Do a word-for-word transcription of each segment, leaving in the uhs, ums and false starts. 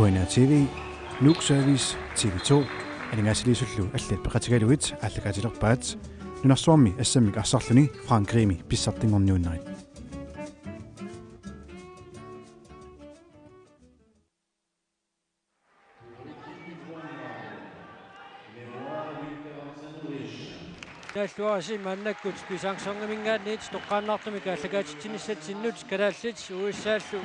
K N R T V, Nuuk Service, T V to, aningaasaliisullu allat peqatigalugit aallakaatilerpaat, nunarsuarmi assammik arsarluni Frankrigimi pissartanngorniunnerit. Naalluarisi maannakkut Pisang Song-iminngaanniit toqqaannartumik aallakaatitsinissatsinnut kalaallit U S A-llu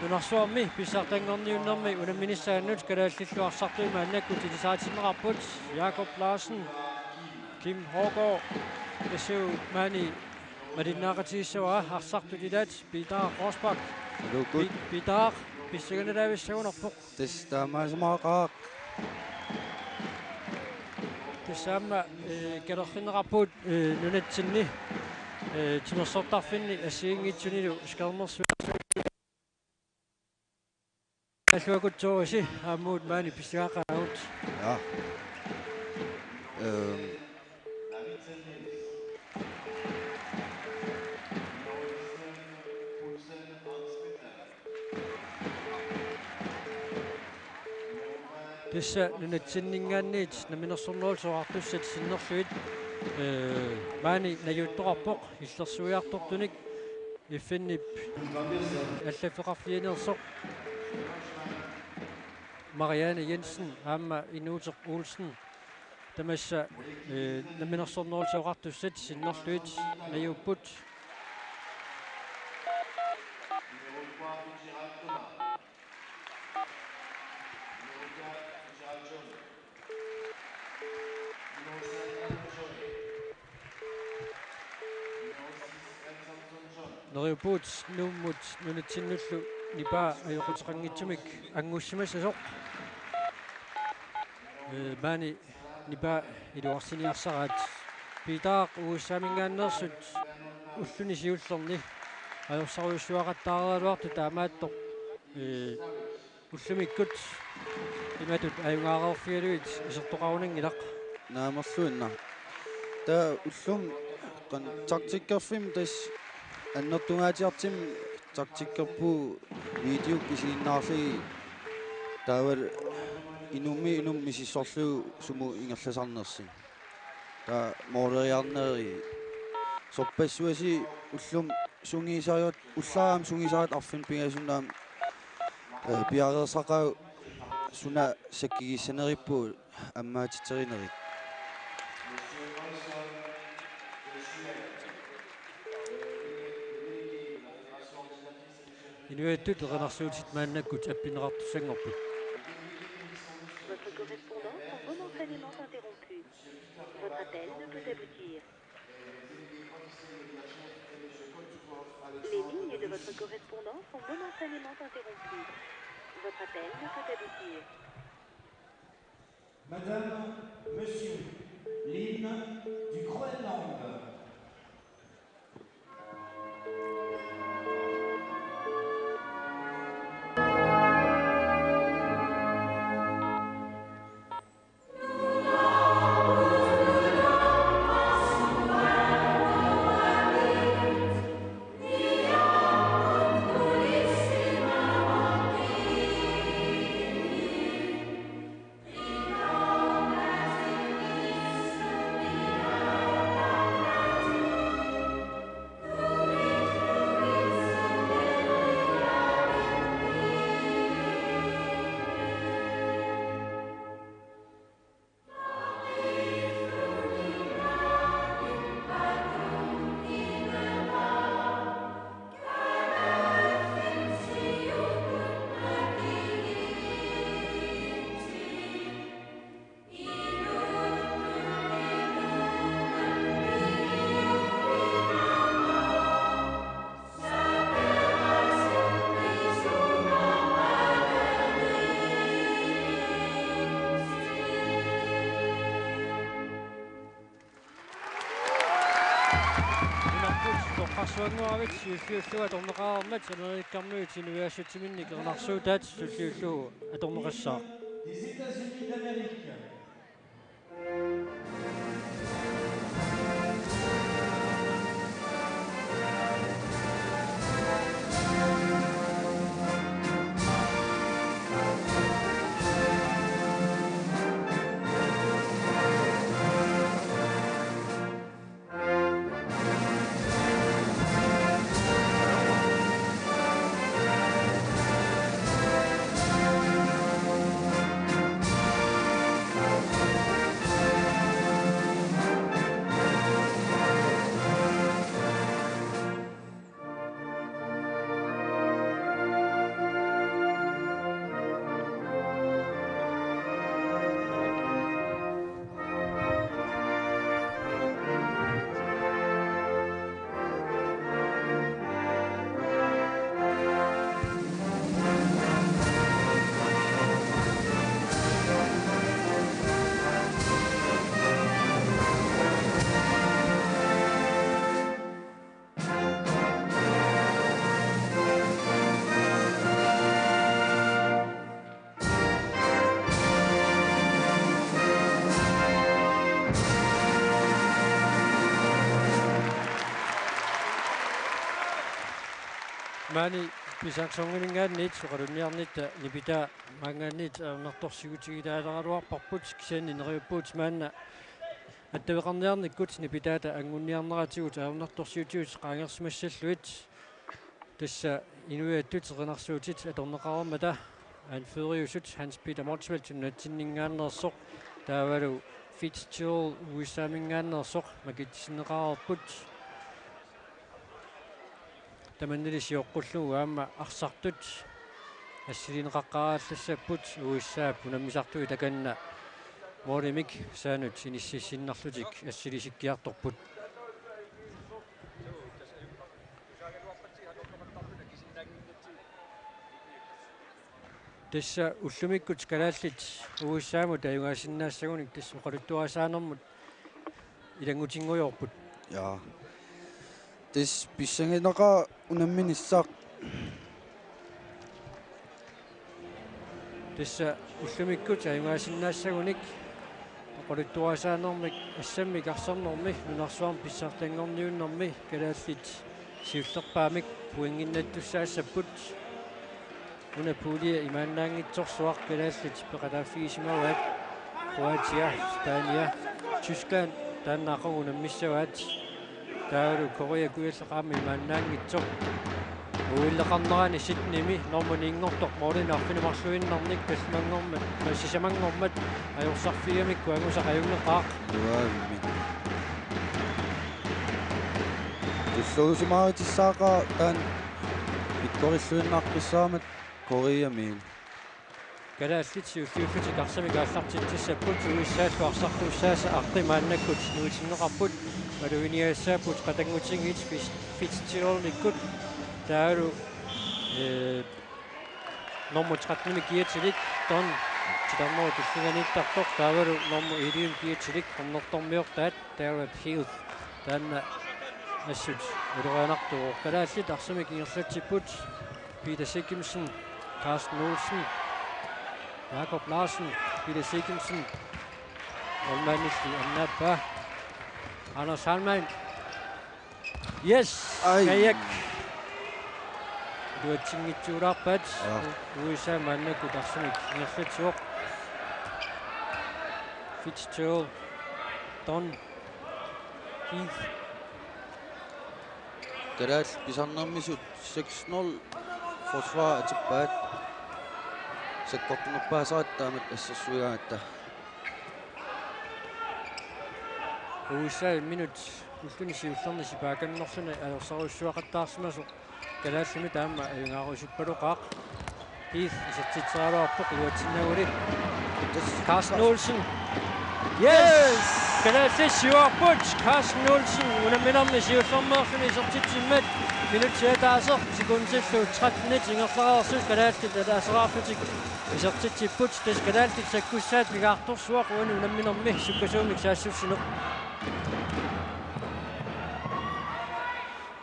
nunarsuarmi pissartanngorniunnermi unamminissaannut kalaallillu arsartui maannakkut ilisaritinneqarput. Jakob Larsen, Kim Hårgaard, tassa maani malinnaaqatigiissavaa arsartut ilaat Peter Rosbach. Aluu, Pi-, Peter, pissanganalaavissagunarpoq. Tassa taamaasumaqaaq. Tassa aamma, eh, kalerrinneqarpugut, eh, nunatsinni, eh, timersortarfinni assigiinngitsunilu skærmersuit. Alluakutsoorisi aamma maani pissangaqaagut. Ja. Øhm. Tassa nunatsinninngaanniit Namminersornerullutik Oqartussat sinnerlugit, eh, maani najuuttoqarpoq illersuiartortunik F N-ip allaffeqarfianiitsoq Marianne Jensen aamma Inuuteq Olsen. Tamassa, eh, Namminersornerullutik Oqartussat sinnerlugit najuupput. Neriuppugut Nuummut nunatsinnullu nipaa ajoquteqanngitsumik anngussimassasoq. Eh, maani nipaa iluarsiniarsaraat. Piitaaq U S A-minngaanneersut ulluni siullerni ajorsarujussuaqattaaraluartoq taamaattoq, eh, ullumikkut imatut ajugaareerfigalugit isertoqarunanngilaq. Naamerluinnaq. Taava ullumi qan-, taktikkerfimmi tassa annertungaatsiartumik taktikkerput videop isiginnaarlugit taava inummi inummi misissorlugu sumut ingerlasarnersoq. Taava mooleriarneri sorpassuasi ullumi sungiusariat, ullaaq aamma sungiusariat arfineq-pingasunut aamma, eh, piareersaqaaq suna sakkigissaneripput ammaatiterinerit. Inuiattut erinarsuutit maannakkut appinneqartussanngorput. Votre correspondance en Beaumont-Saint-Léman est interrompue. Votre appel ne peut aboutir. Les lignes de votre correspondance en Beaumont-Saint-Léman sont interrompues. Votre appel ne peut aboutir. Madame, monsieur, l'hymne du Groenland. Nunarput toqqarsuanngoravit siulliullugu atorneqareermat Amerikkarmiut inuiassutsiminnik erinarsuutaat sulliullugu atorneqassaaq. Maani pisarsornimingaanniit oqalunniarnitta nipitaa maanngaanniit ajornartorsiutigilaaleraluarparput, kisianni neriuppugut maanna attaveqarniarnikkut nipitaata angunniarneratigut ajornartorsiutigut qaangersimassallugit. Tassa inuiattut erinarsuutit atorneqareermata anføreriusut Hans Peter Motzfeldt nunatsinninngaanneersoq taavalu Fitzgerald U S A-minngaanneersoq makitsinneqareerput. Tamannali sioqqullugu aamma arsartut assilineqaqqaarallassapput, U S A-p unammisartui takanna målimik saanut inississinnarlutik assilisikkiartorput. Tassa ullumikkut kalaallit U S A-mut ajugaasinnaassagunik tassa oqaluttuarisaanermut ilanngutinngujoorput. Ja. Tassa pissanganaqaaq unamminissaq. Tassa ullumikkut ajugaasinnaassagunik oqaluttuarisaanermik assammik arsarnermi nunarsuarmi pissartanngorniunnermi kalaallit siullerpaamik pointinnattussaassapput. Una puulia imaannaanngitsorsuaq kalaallit peqataaffigisimavaat. Kroatia, Spania, Tyskland taanna aqagu unammissavaat. Taavalu Korea Kujalleq aamma imaannaanngitsoq. Uilleqarnerani Sydneymi normu niinngortoq målinik arfineq-marluinnarnik tallimanngormat, ma-, sisamanngormat ajorsarfigigamikku angusaq ajunngilaq. Uaammi. Tulluusimaarutissaqaaq taanna pikkorilluinnaqqissaammat Koreamiut. Kalaallit siulliullutik arsamik aallartitsissapput, U S A-llu arsartuussaasa arti maannakkut nuitinneqarput, maluginiagassaapput qatanngutigiit Fitz-, Fitzgeraldikkut, taavalu, ee, normu tretten-imi kiatilik Don titarnerup tullinganiittartoq, taavalu normu elleve-imi kiatilik cornertormiortaat Gareth Heath. Taanna assut ulorianartuuvoq. Kalaallit arsamik ingerlatsipput. Peter Sigurdsen, Carsten Olsen, Jakob Larsen, Peter Sigurdsen, målmandilli annaappaa, Anders Heilmann. Yes, ai. Kajak. Iluatsinngitsuulaarpaat. Ja. U S A maannakkut arsamik ingerlatsivoq. Fitzgerald, Don, Heath. Kalaallit pisarnermisut seks nul forsvar atippaat. Sakkortunerpaasaratta taamatut assersuigaangatta. U S A imminut ulluni siullerni sipaakannerluni ajorsarujussuaqattaarsimasoq. Kalaallimit aamma ajugaarusuppaloqaaq. Heath isertitseraluarpoq iluatsinnaguli. Carsten Olsen. Yes! Yes! Kalaallit siuarput. Carsten Olsen unamminermi siullermeerluni isertitsimmat. Minutsit ataaseq sekundillu tretten ingerlareersut kalaallit ataasereerlutik isertitsipput. Tassa kalaallit sakkussaat pingaartorsuaq uani unamminermi sukkasuumik saassussineq.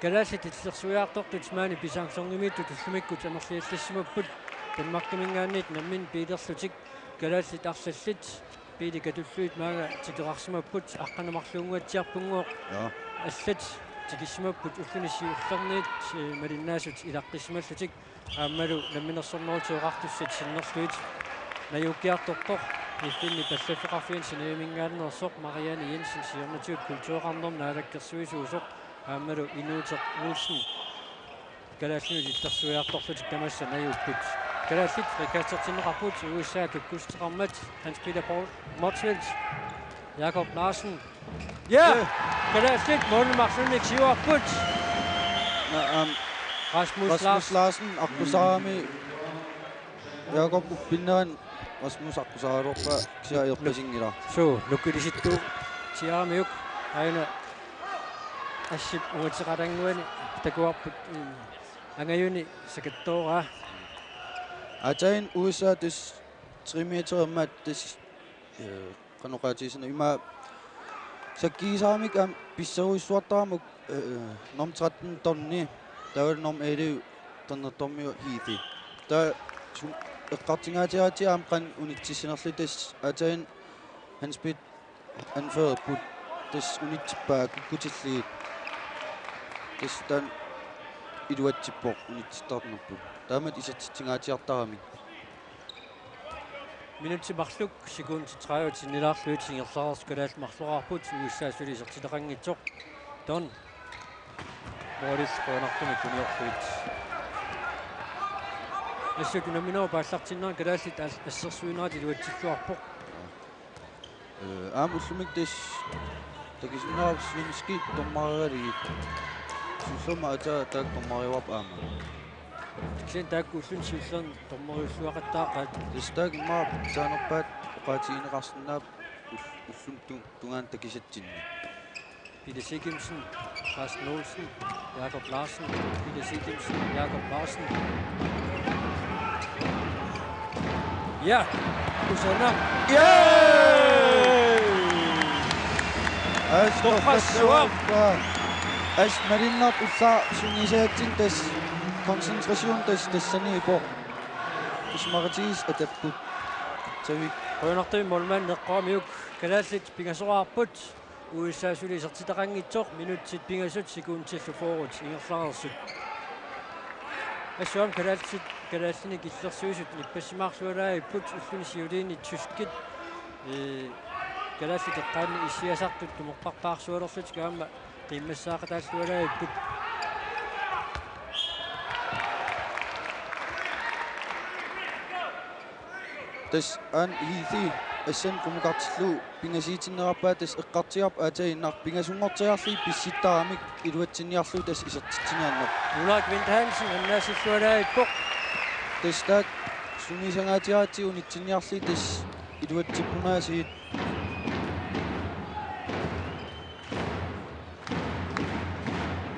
Kalaallit illersuiartortut maani pisarsornimiittut ullumikkut amerliallassimapput. Danmarkiminngaanniit namminneq biilerlutik kalaallit arlallit biilit katullugit maanga tikeqarsimapput, aqqaneq-marlunnguaq atsiarpunngooq. Ja. Allat tikissimapput ulluni siullerniit, ee, malinnaasut ilaqqissimallutik. Aammalu Namminersornerullutik Oqartussat sinnerlugit najuukkiartortoq, F N-ip allaffeqarfiani Genèveminngaanneersoq Marianne Jensen, siornatigut kultureqarnermut naalakkersuisuusoq, aammalu Inuuteq Olsen, kalaallinut illersuiartorlutik tamassa najuupput. Kalaallit frikastertinneqarput U S A kukkussuteqarmat, Hans Peter Poul-, Motzfeldt, Jakob Larsen. Ja! Ja! Kalaallit målimi marlunnik siuarput. Na, aam, Rasmus Rasmus Larsen. Larsen aqqusaarami. Jakob uppinneran Rasmus aqqusaaraluarpaa, kisianni ajorpasinngilaq. Suu, nukilisittuutsiaramiuk aana assip ungateqalannguani takuarput, mm, angajuni sakattooraa. Aatsaat U S A tassa tre meter aamma tassa, ee, qanoq oqaatigisannginnama ima sakkigisaramik aamma pissorujussuartaramik, eh, nummer tretten Donni, taavalu nummer elleve cornertormiuvoq Heathi. Taava sum-, eqqartugaatigaarput aamma qanoq unitsissinerlutik, tassa aatsaat Hans Peter anførerput, tassa unitsippaa kukkutillugit. Tassa taanna iluatsippoq unitsittarnerput. Taamatut isertitsingaatsiartaramik. Minutsit marluk sekundit tredive sinnilaarlugit ingerlareersut kalaallit marloraarput, U S A suli isertitaqanngitsoq. Don. Målip qujanartumik tuniorlugit. Assut unamminerup aallartinnerani kalaallit al-, assersuinerat iluatsilluarpoq. Ee, aamma ullumikkut tassa takusinnaavarput svenskit dommerillit. Siullermik aatsaat taakku dommerivarput aamma. Kisianni taakku ulluni siullerni dommeriulluaqattaaqaat. Tassa taakku immaqa pitsaanerpaat oqaatigineqarsinnaapput ull-, ulluni tu-, tungaanut takusatsinni. Peter Sigimsen, Carsten Olsen, Jakob Larsen, Peter Sigimsen, Jakob Larsen. Ja, Kusanaq. Yay! As Torrassuaq. As malinnar ulla sungisaatsin tassa koncentrationitut tassani ipoq. Isumaqatigiissut atapput. Savik. Qujanartumik målmandip eqqoramiuk. Kalaallit pingasoraarput. U S A suli isertitaqanngitsoq, minutsit pingasut sekundillu fyrre ingerlareersut. Assut aamma kalaallit, kalaallinik illersuisut nippassimaarlualaagipput, ulluni siuliini tyskit, ee, kalaallit eqqaanni issiasartut tumorparpaarsualerlutik aamma qiimmassaaqataallualaagipput. Tassa aamma Heathi assani qummukartillugu pingasuutinneqarpaa, tassa eqqartugarput aatsaannaq pingasunngortitsiarlugit pissittaramik iluatsinniarlugu tassa isertitsiniarneq. Ulrik Winther Hansen annaasillualaarpoq. Tassa taakku sungiusangaatsiaratsigu unitsinniarlugit tassa iluatsippunaasiit.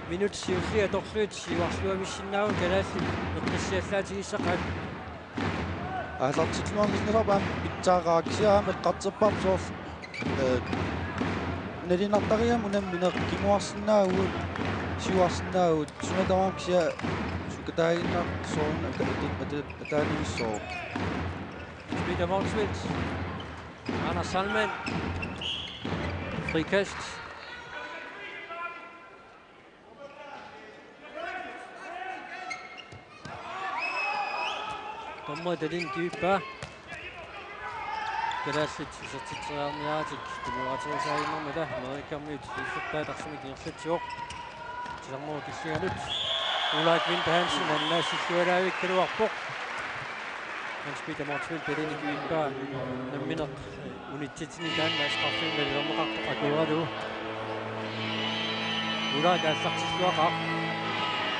Minut siulliit atorlugit siuarluavissinnaavagut kalaallit eqqissiallaatigissaqaat. Aallartilluarnissaat aamma pitsaaqaaq, kisianni aamma eqqartorparput soorlu, ee, nalinartariaqarami unammineq kinguarsinnaavugut, siuarsinnaavugut, suna tamaat kisianni sukataaginnaq soorunami ata-, ata-, ata-, ataaniissooq. Peter Motzfeldt. Anders Sandmann. Frikast. Dommeri Dalin Kivippaa. Kalaallit isertitseriarniaratik tunuarterisaajunnaarmata Amerikamiut isertitaassumik ingerlatsivoq. Titarnerup killinganut Ulrik Winther Hansen annaasillualaavikkaluarpoq. Hans Peter Motzfeldt Dalin Kivippaa nammineq unitsitsini taanna straffimik nalilerneqartoq akueralugu. Ulrik aallartilluaqaaq.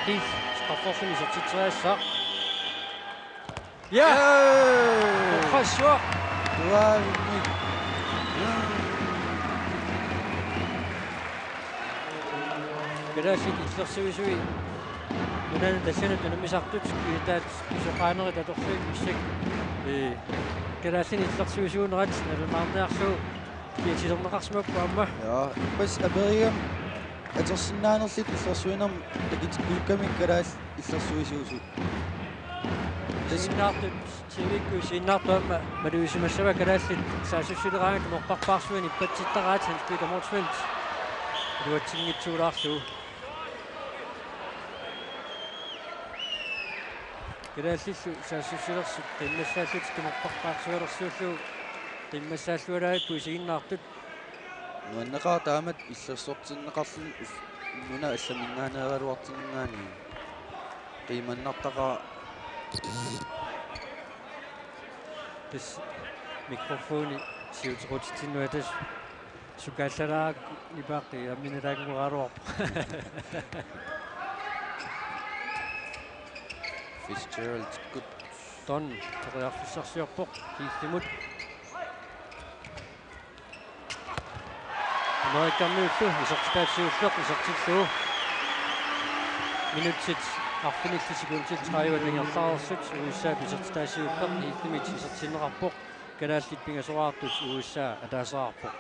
Heath straffersuni isertitseriassaaq. Ja! Yay! Torrassuaq. Tuavimmik. Kalaallit illersuisui nunanut tassanut unammisartut kitaat pisoqaanerit atorlugit massakkut, ee, kalaallinik illersuisuunerat nalunaarniarlugu kiatilerneqarsimapput aamma. Ja, pas aperiam atorsinnaanerlutik illersuinermut takutikkuugamik kalaallit illersuisuusut. Isiginnaartut, T V-kkut isiginnaartut aamma malugisimassavaat kalaallit saassussileraangatta tumorparpaarsuit nippatsittaraat, Hans Peter Motzfeldt iluatsinngitsuulaarlugu. Kalaallillu saassussilersut qiimmassaallutik tumorparpaarsualersuullugu qiimmassaallualaagipput isiginnaartut. Nuanneqaaq taamatut illersortinneqarluni us-, nuna allaminngaanneeraluartinngaanniit. Qiimannartaqaaq. Tassa mikrofoni siutequtitsinnut tassa sukaallalaarnipaaqi amminalaanngoraluarpoq. Fitzgerald kut. Don periarfissarsiorpoq Heathimut. Amerikamiullu isertitaat siulleq isertillugu. Minutsit arfinillit sekundit tredive ingerlareersut U S A isertitaat siulleq Heathimit isertinneqarpoq. Kalaallit pingasoraartut U S A ataaseqarpoq.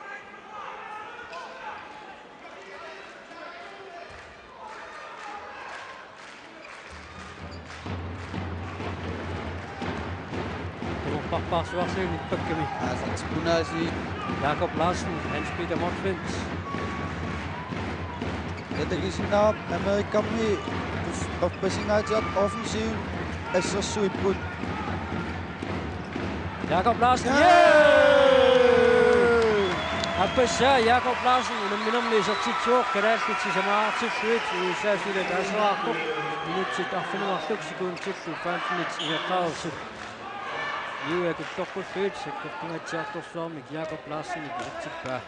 Tumorparpaarsuarsiorniarpakkami. Aasatsipunaasi. Jakob Larsen, Hans Peter Motzfeldt. Tatakisinnaa Amerikami Qerpasingaatsiartut offensiven assersuipput. Jakob Larsen. Jaa! Appassaa Jakob Larsen unamminermi isertitsivoq, kalaallit sisamaraartillugit. U S A suli ataaseq aqqu. Minutsit arfineq-marluk sekundillu femtenit ingerlareersut. Liuakulloqqullugit sakkortungaatsiartorsuarmik Jakob Larsenip isertippaa.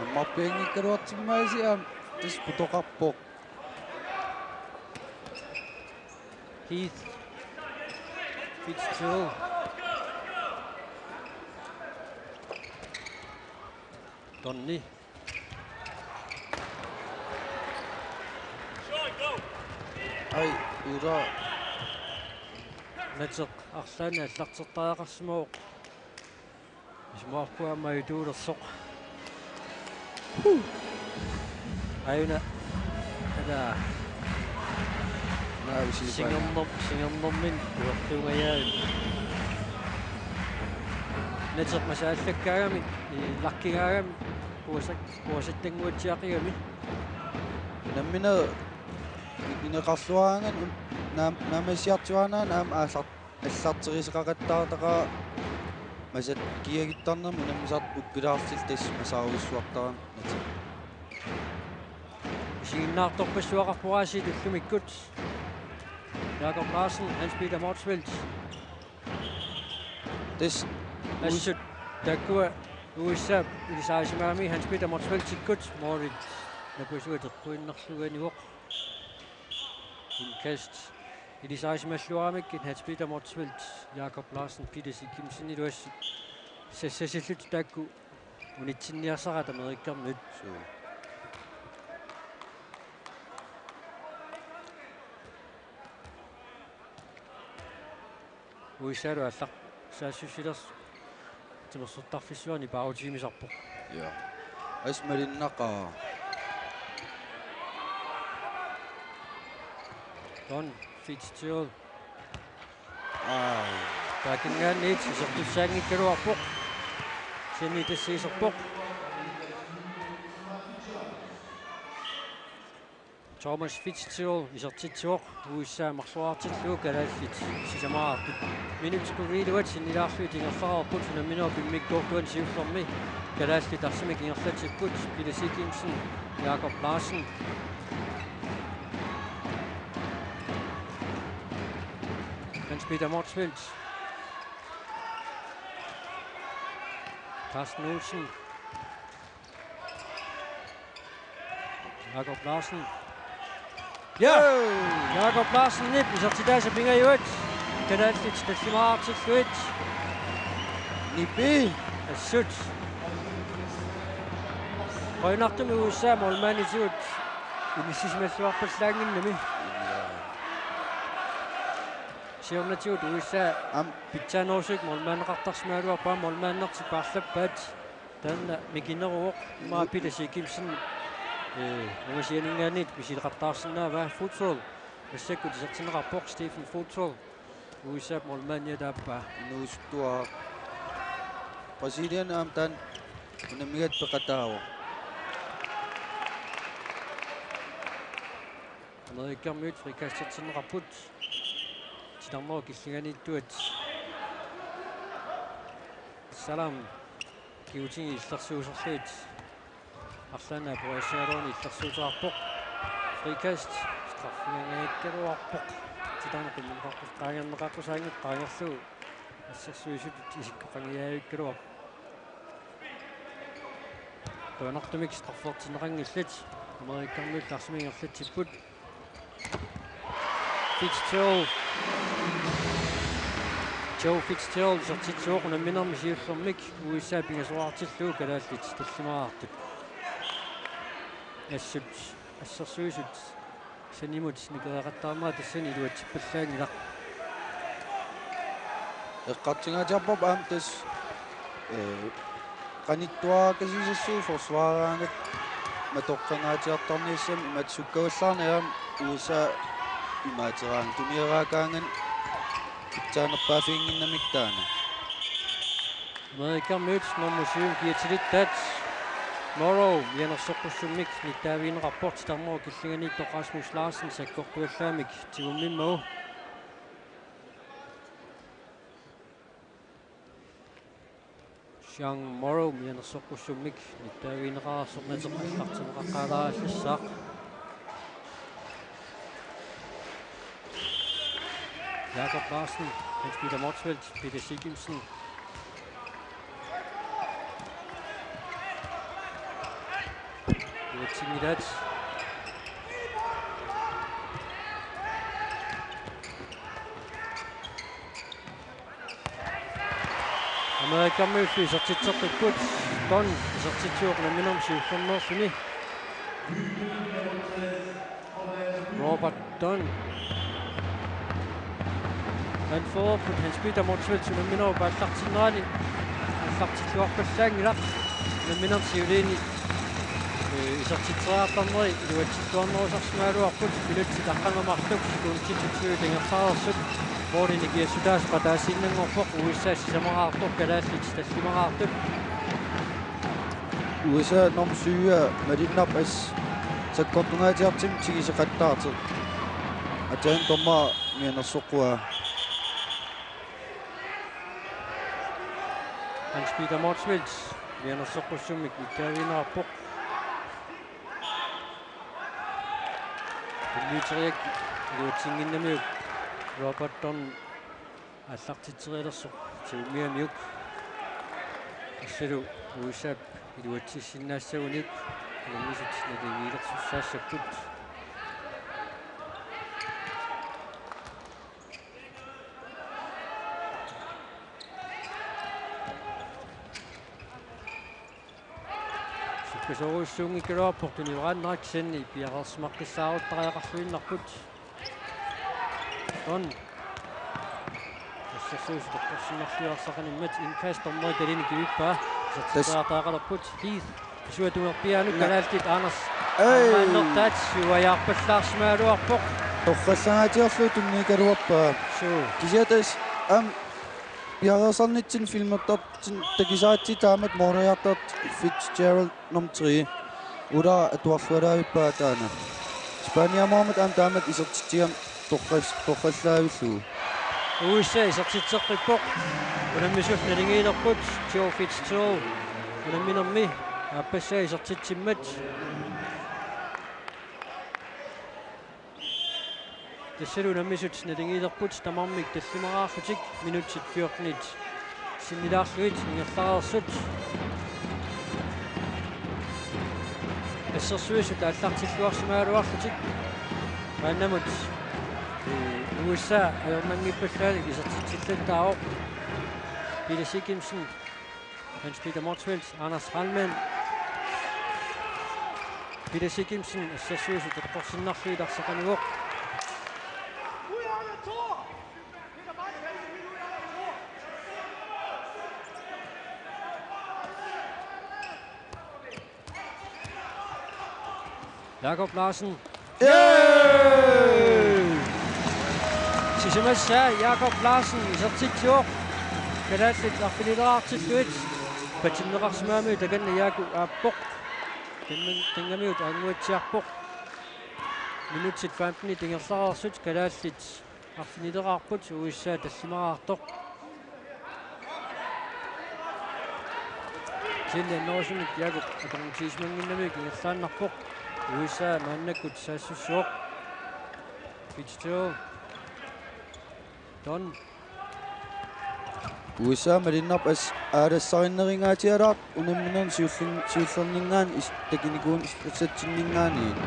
Ammarpianngikkaluartimmaasiaq tassa putoqarpoq. Heath. Fitzgerald. Donny. Ai, Uta. Nateq arlaannik aallartertariaqarsimavoq. Isumaqarpunga aamma ajutuulersoq. Aajuna. Ala. Naavisi. Singernerm-, singernermini uertuungajaavit. Nateq masaallakkaangami, lakkigaangami, kuasak-, kuasattannguatsiaqigami. Nammineq ineqarluaraangat un-, naam-, naammassiartuaannarani aamma aallar-, aallarteriseqaqattaartaqaaq masat kiagittarnermi unammisartut ukkilaarlutillu tassa masaarujussuartarami. Isiginnaartorpassuaqarpoq aasiit ullumikkut. Jakob Larsen, Hans Peter Motzfeldt. Tassa Assut taakkua U S A ilisarisimagamik Hans Peter Motzfeldtikkut, målit napasuat eqquinnarlugu anivoq. Indkast ilisarisimalluaramikkit Hans Peter Motzfeldt, Jakob Larsen, Peter Sigimsenilu assut sassasillutik taakku unitsinniarsaraat Amerikkarmiut. Suu. U S A-lu aallarsaassusilersoq timersortarfissuarni paarutiimisarpoq. Ja. As malinnaqaaq. Don Fitzgerald. Ai. Backinngaanniit isertussaanngikkaluarpoq. Kisianni tassa iserpoq. Thomas Fitzgerald isertitsivoq, U S A marloriartillugu kalaallit sisamaraartut. Minutsit qulit iluat sinnilaarlugit ingerlareerput unamminerup immikkoortuani siullermi. Kalaallit arsamik ingerlatsipput, Peter Sigimsen, Jakob Larsen. Hans Peter Motzfeldt. Carsten Olsen. Jakob Larsen. Ja! Jakob Larsenip isertitaasa pingajuat. Kalaallit tallimaraartillugit. Nipi. Assut. Qujanartumik U S A målmanditigut inissisimalluarpallaannginnami. Siornatigut U S A Am. Pitsaanerusukkut målmandeqartarsimagaluarpaa, målmandertik paarlappaat. Taanna mikineruvoq, immaqa Peter Sigimsen, ee, ungasianinngaanniit misileqattaarsinnaavaa. Futsal massakkut isertinneqarpoq, Stephen Futsal. U S A-p målmandia taappaa. Inuusuttuaq. Brasilien aamma taanna unammigaat peqataavoq. Amerikkarmiut frikastertinneqarput. Titarnerup killinganiittuat. Salam. Kigutigit illersuuserlugit. Arlaannaap periarsigaluaruni illersuuteqarpoq. Frikast. Straffigaangajakkaluarpoq. Titarneq qimmeqaqqus-, qaangerneqaqqusaanngitsoq qaangerlugu. Assersuisutut isikkoqanngikkaluarpoq. Qujanartumik straffertinneqanngillat. Amerikkarmiut arsamik ingerlatsipput. Fitzgerald. Joe Fitzgerald isertitsivoq unamminermi siullermik, U S A pingasoriartillugu kalaallit tallimaraartut. Assut, assersuisut sanimut nikeriaqattaarnerat tassani iluatsippallaanngilaq. Eqqartungaatsiarparput aamma tassa, ee, qanittuarakasiisassuup forsvareraangat matoqqangaatsiartarnissamut imatut sukkavallaarneq aamma U S A imaattaraangat tunieraakkaangat pitsaanerpaaffiginnginnamikku taanna. Amerikkarmiut normu syv kiatsilittaat. Morrow mianersoqqussummik nittaavigineqarpoq, titarnerup killinganiittoq Rasmus Larsen sakkortuallaamik tigummimmagu. Sean Morrow mianersoqqussummik nittaavigineqartoq, nateq allartinneqaqqaalaarallassaaq. Jakob Larsen, Hans Peter Motzfeldt, Peter Sigimsen. Iluatsinngillat. Amerikamiullu isertitseqqipput. Don isertitsivoq unamminermi siullermeerluni. Robert Don. Anførerput Hans Peter Motzfeldt unamminerup aallartinnerani aallartilluarpallaanngilaq. Unamminermi siuliini, ee, isertitseriartarneri iluatsilluarnerusarsimagaluarput, minutsit aqqaneq marluk sekundit syvogtyve ingerlareersut. Målini kiassutaasoq ataasiinnanngorpoq, U S A sisamaraartoq, kalaallit tallimaraartut. U S A nummer syv, Malinnarp as sakkortungaatsiartumik tiguseqattaartoq. Aatsaat dommeri mianersoqquaa. Hans Peter Motzfeldt mianersoqqussummik nittaavigineqarpoq. Unniuteriak iluatsinnginnamiuk Robert Don aallartitserialersoq tigummiamiuk. Assalu U S A-p iluatsissinnaassaguniuk unammisut naligiilersussaassapput. Sukkasoorujussuunngikkaluarpoq, tunioraannarak kisianni piareersimaqqissaaruttariaqarluinnarput. Don. Assersuisut toqqorsinnarlugu arsaqanimmat, indkast, dommeri Kalaallit kivippaa. Isertitseriartariaqalerput. Heath. Isuatungerpiaanut. Naa. Kalaallit Anders. Ei. Armaannertaat siuajaarpallaarsimagaluarpoq. Torrallangaatsiarlugu tunniukkaluarpaa. Suu. Kisianni tassa aamma piareersarnitsinni filmertartut takusaraatsit taamatut måleriartortut Fitzgerald nummer tre. Ula atuarluaraavippaa taanna. Spaniamut aamma taamatut isertitsigami torras-, torrallaavillugu. U S A isertitseqqippoq. Unammisut naligiilerput Joe Fitzgerald unamminermi aappassaa isertitsimmat. Tassalu unammisut naligiilerput tamarmik tallimaraarlutik, minutsit fjortenit sinnilaarlugit ingerlareersut. Assersuisut aallartilluarsimagaluarlutik maannamut, ee, U S A ajornanngippallaanngilaq, isertitsillattaarpoq. Peter Sigimsen, Hans Peter Motzfeldt, Anders Heilmann. Peter Sigimsen assersuisut toqqorsinnarlugu arsaqanivoq. Jakob Larsen. Yay! Sisamassaa Jakob Larsen isertitsivoq. Kalaallit arfinileraartillugit patinneqarsimagamiuk takanna Jaaku aappoq. Tanngan-, Tanngamiut aanguatsiarpoq. Minutsit femtenit ingerlareersut kalaallit arfinileraarput, U S A tallimaraartoq. Kisianni annerusumik Jaaku akornutigisimannginnamiuk ingerlaannarpoq. U S A maannakkut saassussivoq. Fitzgerald. Don. U S A malunnarpoq as-, aalassarinnerungaatsialaartoq unamminermi siullin-, siullerninngaanniit is-, takunikuunissatsinngaanniit.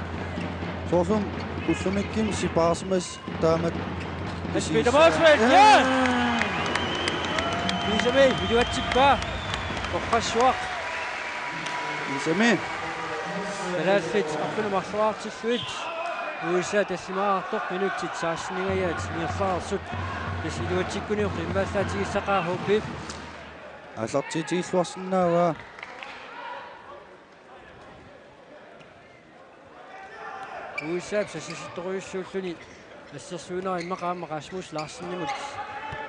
Soorlu ullumikkut sipaarsimasut taamatut. Hans Peter Motzfeldt, ja! Kiisami iluatsippaa. Torrassuaq. Kiisami. Kalaallit arfineq-marloriartillugit U S A tallimaraartoq, minutsit seksteningajaat ingerlareersut. Tassa iluatsikkuniuk qimmallaatigissaqaa H P F. Aallartiitigilluarsinnaavaa. U S A-p sassatittorujussuulluni assersuinera immaqa aamma Rasmus Larsenimut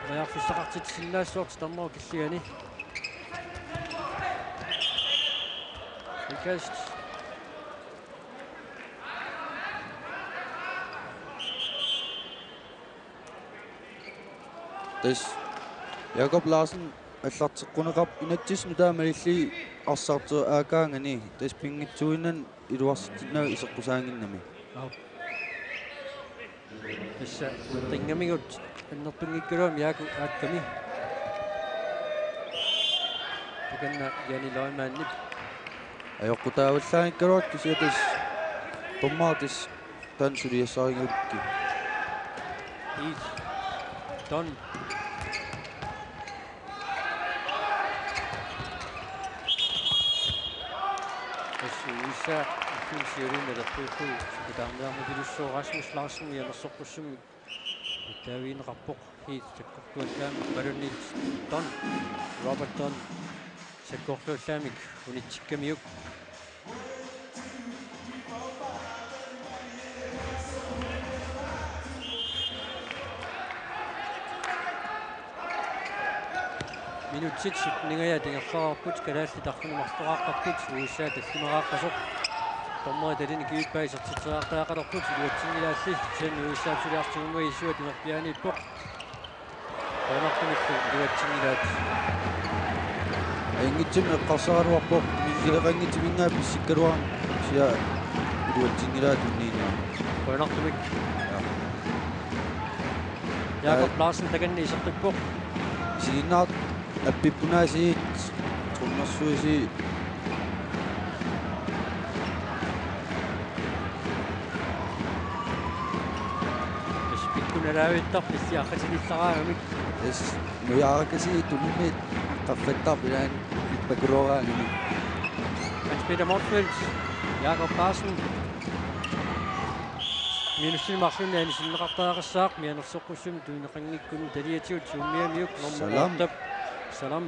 periarfissaqartitsisinnaassasoq titarnerup killingani. Kast. Tassa Jakob Larsen aallarteqquneqarpoq, inatsisit nutaat malillugit arsaartut aakkaangaanni, tassa pinngitsuuinnaq iluarsitsinnagu iseqqusaannginnami. Aap. Tassa qinngamigut annertunngikkaluamik Jaaku aakkami. Takanna Jani Løgmandip. Ajoqutaavallaanngikkaluarpoq kisianni tassa dommerit tassa taanna suliassarigaluarput. Heath. Don. Tassa U S A-p siuliini alertuulluni sikataarniarnerpilussuaq Rasmus Larsen mianersoqqussummik uttaavigineqarpoq. Heath sakkortuallaamik imaluunniit Don, Robert Don sakkortuallaamik unitsikkamiuk. Minutsit sytteningajaat ingerlareerput, kalaallit arfineq-marloraarput, U S A tallimaraaqqasoq. Dommerit talinik kivippai isertitseriartariaqalerput, iluatsinngilaalli, kisianni U S A suliartigunngui isuat imerpiaaniippoq. Qujanartumillu iluatsinngilaat. Ajunngitsumik eqqarsaraluarpoq, immikkuleqanngitsumik pissikkaluarami, kisianni iluatsinngilaat tunniunniarlugu. Qujanartumik. Ja. Jakob Larsen takanna isertippoq. Isiginnaartut appippunaasiit, trommersuisiit. Tassa pikkunalaavittarpoq issiaqqatinillaraangamik. Tassa nujaarakasiit tunummiit qaffattarput ilaanni ippakulooraangamik. Hans Peter Motzfeldt, Jakob Larsen. Minussinik marlunnik anisinneqartariaqassaaq, mianersoqqussummik tunineqanngikkunik taliatigut suummiamiuk normu Salam. Ottap. Salam.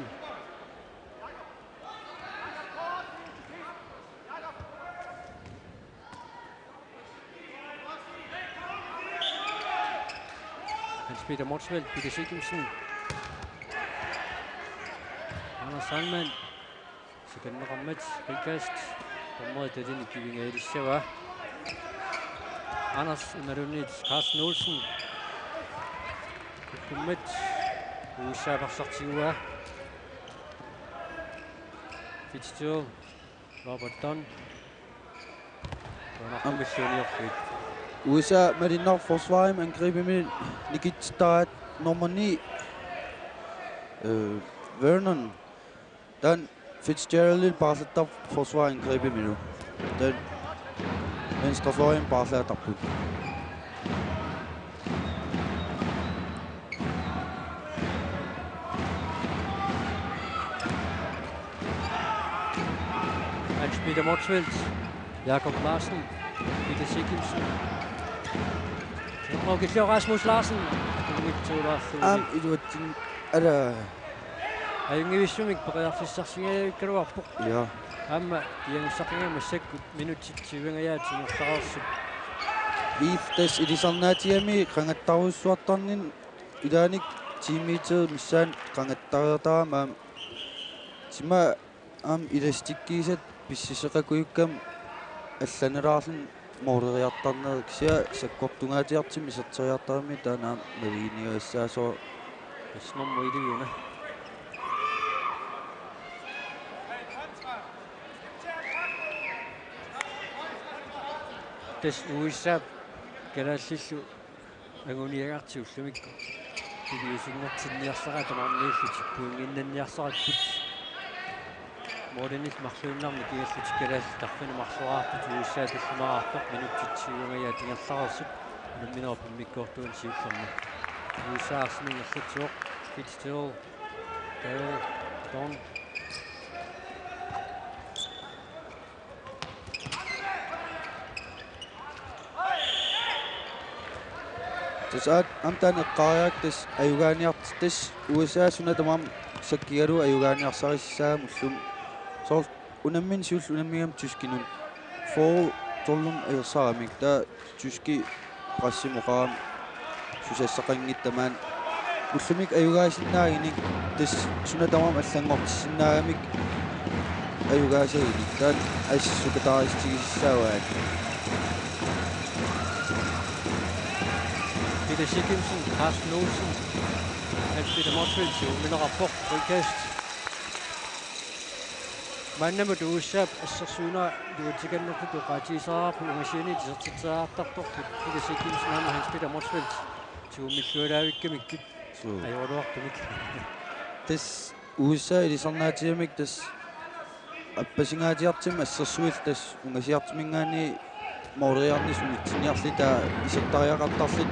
Hans Peter Motzfeldt, Peter Sigurdsen. Anders Sandmann. Sikanneqarmat frikast. Dommerit talinik kivingaalissavaa. Anders imaluunniit Carsten Olsen. Kukkummat U S A-p arsartiguaa. Fitzgerald. Robert Don. Qujanartumillu uniorfiit. U S A malinnaavoq forsvarimi angribimi nikitsittaraat nummer ni, øh, Vernon. Taanna Fitzgeraldip paarlattarpoq forsvarip angribimilu. Taanna venstrefløjimi paarlaattarput. Hans Peter Motzfeldt, Jakob Larsen, Peter Sigurdsen. Nummer kisianni Rasmus Larsen. Aamma iluatsin-, ala. Ajunngivissumik periarfissarsigaluarpoq. Ja. Aamma piangussaqigami massakkut minutsit syvoghalvfjerds ingerlareersut. Heath tassa ilisarnaatigami qangattarujussuartarnini ilaanni ti meter missaanni qangattariartarami aamma. Tima aamma elastikkiusat pissuseqakujukkami allanalaarluni mooleriartarneri, kisianni sakkortungaatsiartumik iserteriartarami taanna aamma naliliinnassasoq. Tassa nummer et-iuna. Tassa U S A-p kalaallillu anguniagartik ullumikkut. Tunniusunngortinniarsaraat tamarmiullu tippuinnginnanniarsarakkit. Målinik marluinnarnik kigallutik kalaallit arfineq-marloraarput U S A tallimaarpoq minutsit syvoghalvfjerds ingerlareersut. Unamminerup immikkoortuani siullermi. U S A arsamik ingerlatsivoq. Fitzgerald. Dale. Don. Tassa aamma taanna eqqaariarakku tassa ajugaaniart-, tassa U S A suna tamarmi sakkigalugu ajugaaniarsarissagamik ullumi. Soorlu unammineq siulleq unammigami tyskinut. Fyrre tolvimut ajorsaaramik taava tyskit pressimik oqarami susassaqanngitsut tamaasa. Ullumikkut ajugaasinnaaginik tassa suna tamarmi allanngortissinnaagamik ajugaasagit taakku assut sukataarissutigisassaavaat. Peter Sigimsen, Carsten Olsen, Hans Peter Motzfeldt, siummineqarpoq, frikast. Maannamut U S A-p assersuinera iluatsikannertutut oqaatigisariaqarput, ungasianiit isertitseriartartorput, Peter Sigimsen aamma Hans Peter Motzfeldt siummillualaavikkamikkit. Suu. Ajoraluartumik. Tassa U S A ilisarnaatigamik tassa appasingaatsiartumik assersuillu tassa ungasiartuminngaanniit måleriarnisut unitsinniarlutik taava isertariaqartarlutik.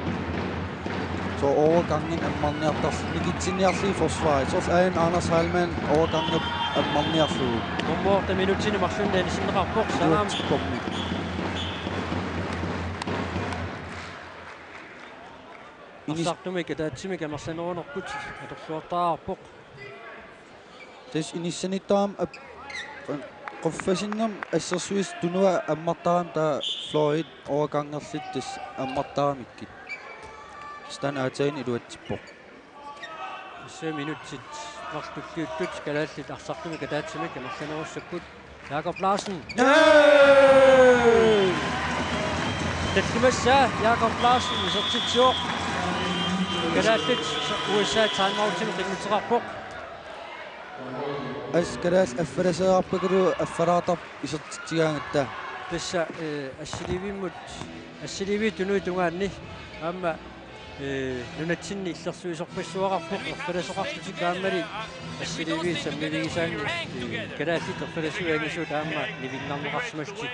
Soorlu overgangi ammarniartarlutik, nikitsinniarlutik forsvarit. Soorlu aajuna Anders Heilmann overgangi ammarniarlugu. Nummer otte minutsini marlunni anisinneqarpoq, Saam. Uatsikkormi. Inis- Arsartumik ataatsimik amerlanerunerput atorluartariaqarpoq. Tassa inissanittarami ap-, quffasinnermi assersuissut tunua ammartarami taava Floyd overgangerlutik tassa ammartaramikkit. Tassa taanna aatsaannguaq iluatsippoq. Tassa minutsit marluk tulliuttut kalaallit arsartumik ataatsimik amerlanerussapput. Jakob Larsen. Nej! Tallimassaa Jakob Larsen isertitsivoq. Kalaallit U S A timeoutimi qinnuteqarpoq. Assut kalaallit affalaseerarpakkaluarlugu affalaartarput isertitsigaangatta. Tassa, eh, assiliivimmut, assiliiviit tunuit tungaanni aamma, eh, nunatsinni illersuisorpassuaqarpoq erfalasoqarlutik aammali assiliiviit sammivigisaanni, eh, kalaallit erfalasuit angisuut aamma nivinnarneqarsimallutik.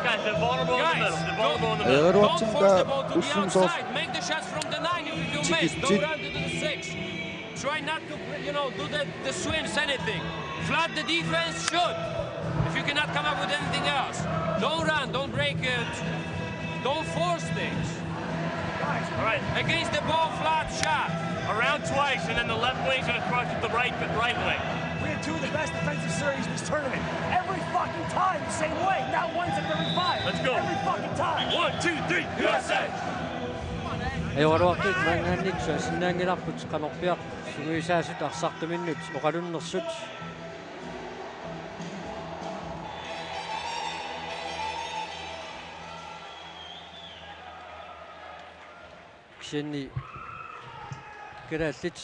Guys, they're vulnerable in the middle. They're vulnerable in the middle. Ajoraluartumik taava ullumi soorlu outside. Make the shots from the nine if you may. Don't run to the six. Try not to, you know, do the, the swims, anything. Flood the defense, shoot. If you cannot come up with anything else. Don't run, don't break it. Don't force things. Guys, all right. Against the ball, flat shot. Around twice, and then the left wing's gonna cross it the right, the right wing. We had two of the best defensive series this tournament. Every fucking time, the same way. Not once in thirty-five. Let's go. Every fucking time. One, two, three, U S A! Ajoraluartumik maanngaanniit suaassinnaanngilarput qanorpiaq sungiusaasut arsartuminnut oqalunnersut. Kisianni kalaallit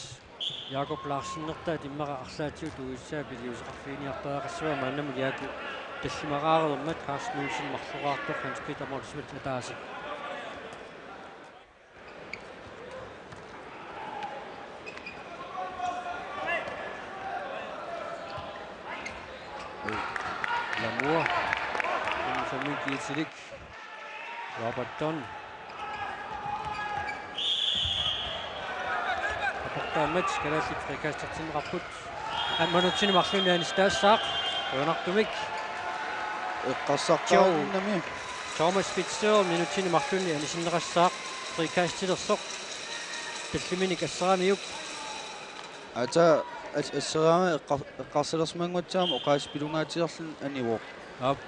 Jakob Larsenertaat immaqa arlaatigut U S A-p iliuuseqarfiginiartariaqassavaa, maannamut Jaaku tallimaqareermat Carsten Olsen marloraartoq Hans Peter Motzfeldt ataaseq. Lamua. Sammy Kiitilik. Robertson. Aportaammat kalaallit frikastertinneqarput. Aamma minutsini marlunni anistaassaq. Uanartumik. Eqqarsartaaginnami. Thomas Fitzgerald minutsini marlunni anisinneqassaaq. Frikastilersoq. Tallimanik asseramiuk. Aatsaat as-, asseraama eqqar-, eqqarsalersimanguatsiarama oqaasii pilungaatsiarluni anivoq. Aap.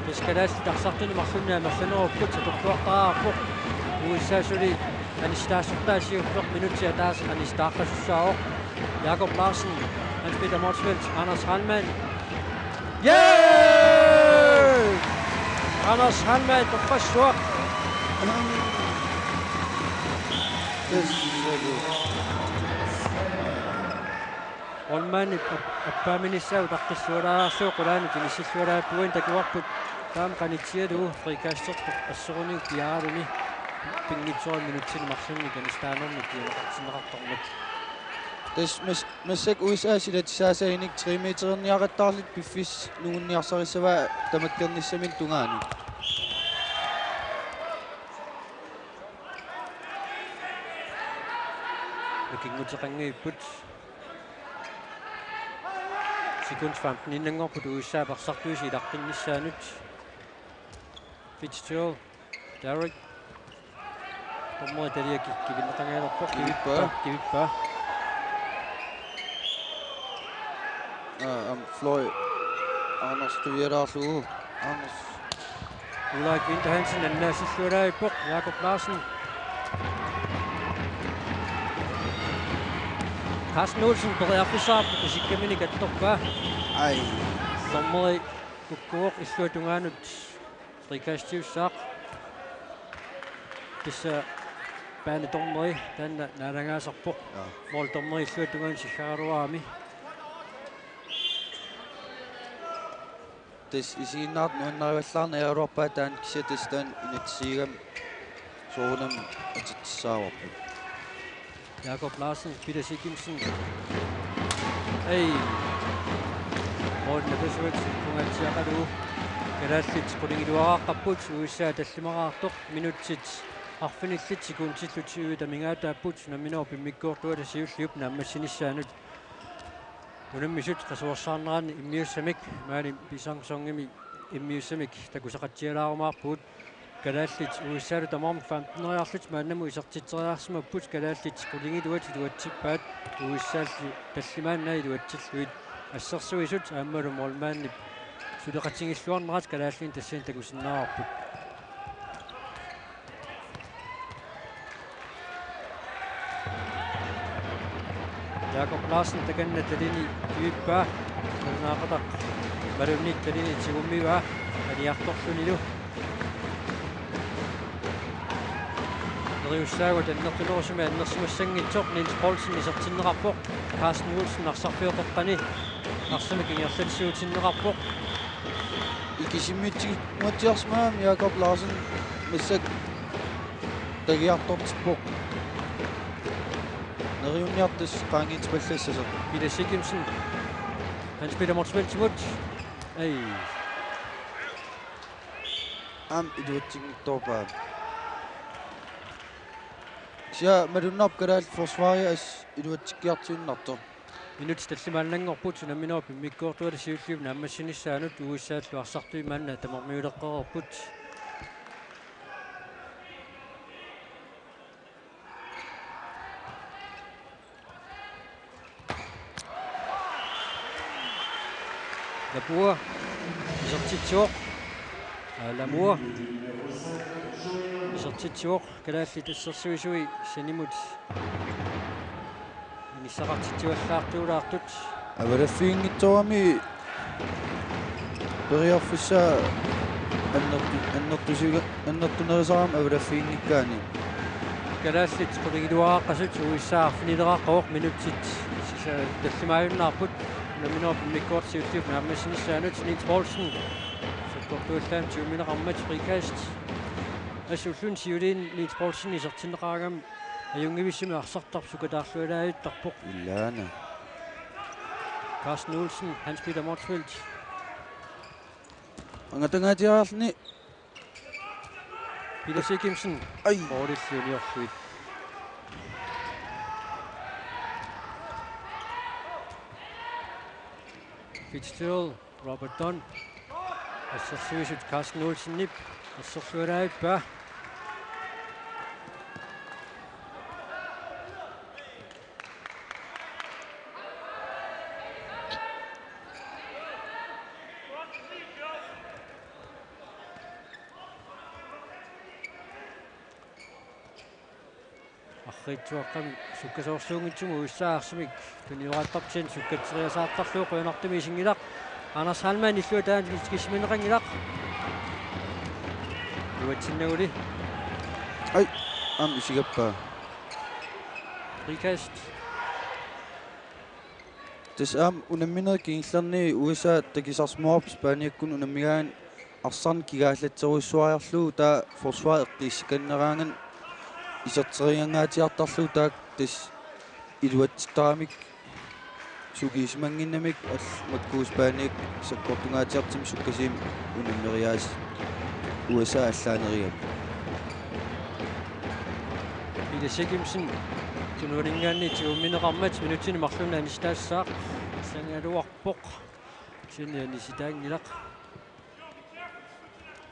Tassa kalaallit arsartuni marlunni amerlanerupput, atorluartariaqarpoq. U S A suli anistaasortaa siulleq minutsit ataaseq anistaaqqasussaavoq. Jakob Larsen, Hans Peter Motzfeldt, Anders Heilmann. Yay! Anders Heilmann toqqassuaq. Tassa. Holmanip ap-, appaaminissaa utaqqissualaarsuuvoq, qulaanut inissillualaarpugut, takuarput taama qanitsialugu frikastertoq assoruniuk piaaraluni pinngitsoorani minutsini marlunni kanistaanermut piuneqartinneqartarmat. Tassa mas-, massakkut U S A silatissaasaaginik tre metererniaqattaarlutik piffissaq nungunniarsarissavaat tamakkernissaminut tungaanut. Nukinguteqanngipput. Sekund femten innanngorput U S A-p arsartuisa ilaqqinnissaanut. Fitzgerald, Derek. Dommeri taliaki kivinneqangajalerpoq, kivippaa, kivippaa. Aa, aamma Floyd. Anders qivialaarlugu. Anders. Ulrik Winther Hansen annaassillualaarpoq, Jakob Larsen. Carsten Olsen periarfissaqarpoq, isikkamini kattorpaa. Ai. Dommeri kukkuvoq, illuatungaanut frikastiussaaq. Tassa banedommeri taanna naalagaasarpoq. Ja. Måldommeri illuatungaanut siggaraluarami. Tassa isiginnaartut nuannarivallaarneq ajoraluarpaat taanna, kisianni tassa taanna inatsisigami soorunami atitsissaavarput. Jakob Larsen, Peter Sigimsen. Ei. Mål Napesuat, pungatsiaqalu. Kalaallit qulingiluaraaqqapput, U S A tallimaraartoq, minutsit arfinillit sekundillu tyvit amigaataapput, unamminerup immikkoortuata siulliup naammassinissaanut. Unammisut qasuersaarneranni immiussamik, maani Pisang Songimi immiussamik takusaqatsialaarumaarpugut. Kalaallit U S A-lu tamarmik femteneriarlutik maannamut isertitseriarsimapput, kalaallit qulingiluat iluatsippaat U S A-llu tallimaannaat iluatsillugit. Assersuisut aammalu målmandip suleqatigilluarnerat kalaallinit tassani takusinnaavarput. Jakob Larsen takanna talini kivippaa. Nalunaaqutaq malunnit talini tigummivaa aniartorlunilu. Neriussaagut annertunerusumik annersimassanngitsoq, Niels Poulsen isertinneqarpoq. Carsten Olsen arsarfioqeqqani arsamik ingerlatsiutinneqarpoq. Ikisimiitsi-, -miitsiarsimagami Jakob Larsen massakkut tagiartortippoq. Neriunniartoq qaangiuppallassasoq. Peter Sigimsen. Hans Peter Motzfeldtimut. Ei. Aamma iluatsinngitsoorpaa. Kisianni malunnarpoq kalaallit forsvaria assut iluatsikkiartuinnartoq. Minutsit tallimaannanngorput, unamminerup immikkoortuata siulliup naammassinissaanut U S A-llu arsartui maanna tamarmiuleqqereerput. Lamur isertitsivoq. Aa, Lamur isertitsivoq. Kalaallit assersuisui sanimut inissaqartitsivallaartuulaartut. Avalaffiginngitsoorami periarfissaa annertu-, annertusiga-, annertunerisarami avalaffiginngikkaanni. Kalaallit qulingiluaraaqqasut U S A arfinileraqqavoq, minutsit sisa-, tallimaajunnaarput. Unamminerup immikkoortuata siulliup naammassinissaanut. Niels Poulsen sakkortuallaamik tigummineqarmat, frikast. Assut ulluni siuliini Niels Poulsen isertinneqaraangami ajunngivissumik arsartarpoq sukataarlualaajuttarpoq. Ilaana. Carsten Olsen, Hans Peter Motzfeldt. Angatangaatsiarluni. Peter Sigimsen. Ai. Målillu uniorlugu. Fitzgerald, Robert Dunn. Assersuisut Carsten Olsenip assersualaavippaa. Arriitsuaqqamik sukkasoorsuunngitsumik U S A arsamik tunioraattarput, sukkatseriasaartarlugu qujanartumik isinngilaq. Anders Heilmann illuatungaanut tikissinneqanngilaq. Iluatsinnaguli. Ai, aamma isigappaa. Frikast. Tassa aamma unamminerit kingullerni U S A takusarsimavarput Spaniakkut unammigaanni arsarneq kigaallatserujussuariarlugu, taava forsvar eqqissikanneeraangami iserteriangaatsiartarlugu, taakku tassa iluatsittaramik sukiisimannginnamik, allat makku Spaniak sakkortungaatsiartumik sukkasuumik unammeriaasut U S A allaanerugami. Peter Sigimsen tunuaninngaanniit tigummineqarmat minutsini marlunni anisitaassaaq. Sanngaluarpoq. Kisianni anisitaanngilaq.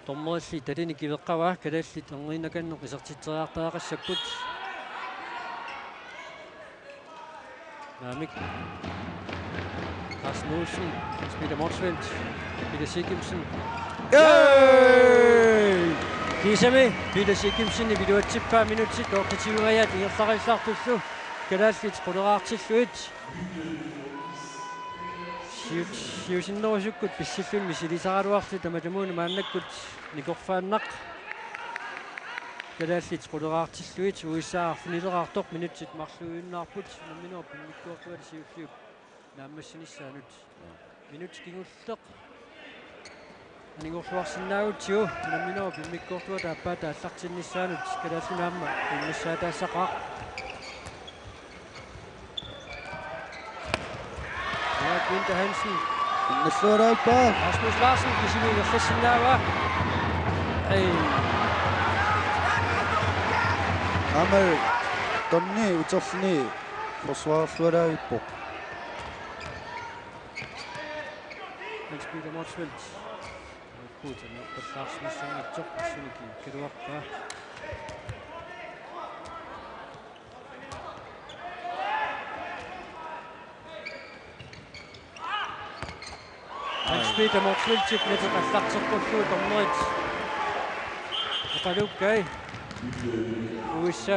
Dommerilli talini kiveqqavaa, kalaallit erniinnakanneq isertitseriartariaqassapput. Naamik. Carsten Olsen, Hans Peter Motzfeldt, Peter Sigimsen. Yay! Kiisami Peter Sigimsenip iluatsippaa minutsit toogtyve-at ingerlariillaartullu. Kalaallit quleraartillugit. Siut-, siusinnerusukkut pissilluni misilisaraluarlutik tamatumuuna maannakkut nikorfaannaq. Kalaallit quleraartillugit U S A arfinileraartoq, minutsit marluujunnaarput unamminerup immikkoortuata siulliup naammassinissaanut. Minut kingulleq anigorluarsinnaagutsigu unamminerup immikkoortuata aappaata aallartinnissaanut kalaallinut aamma piumassaataassaqaaq. Ulrik Winther Hansen. Innassualaappa. Rasmus Larsen kisimi ingerlassinnaavaa. Ei. Aamma Tonni uterluni forsvarerlualaavippoq. Hans Peter Motzfeldt. Putin, Larsen, Sangitsoq, Sunuki, Keruappa. Hans Peter Motzfeldt, nettoq aallarteqqullugu dommerit oqaluukkai. U S A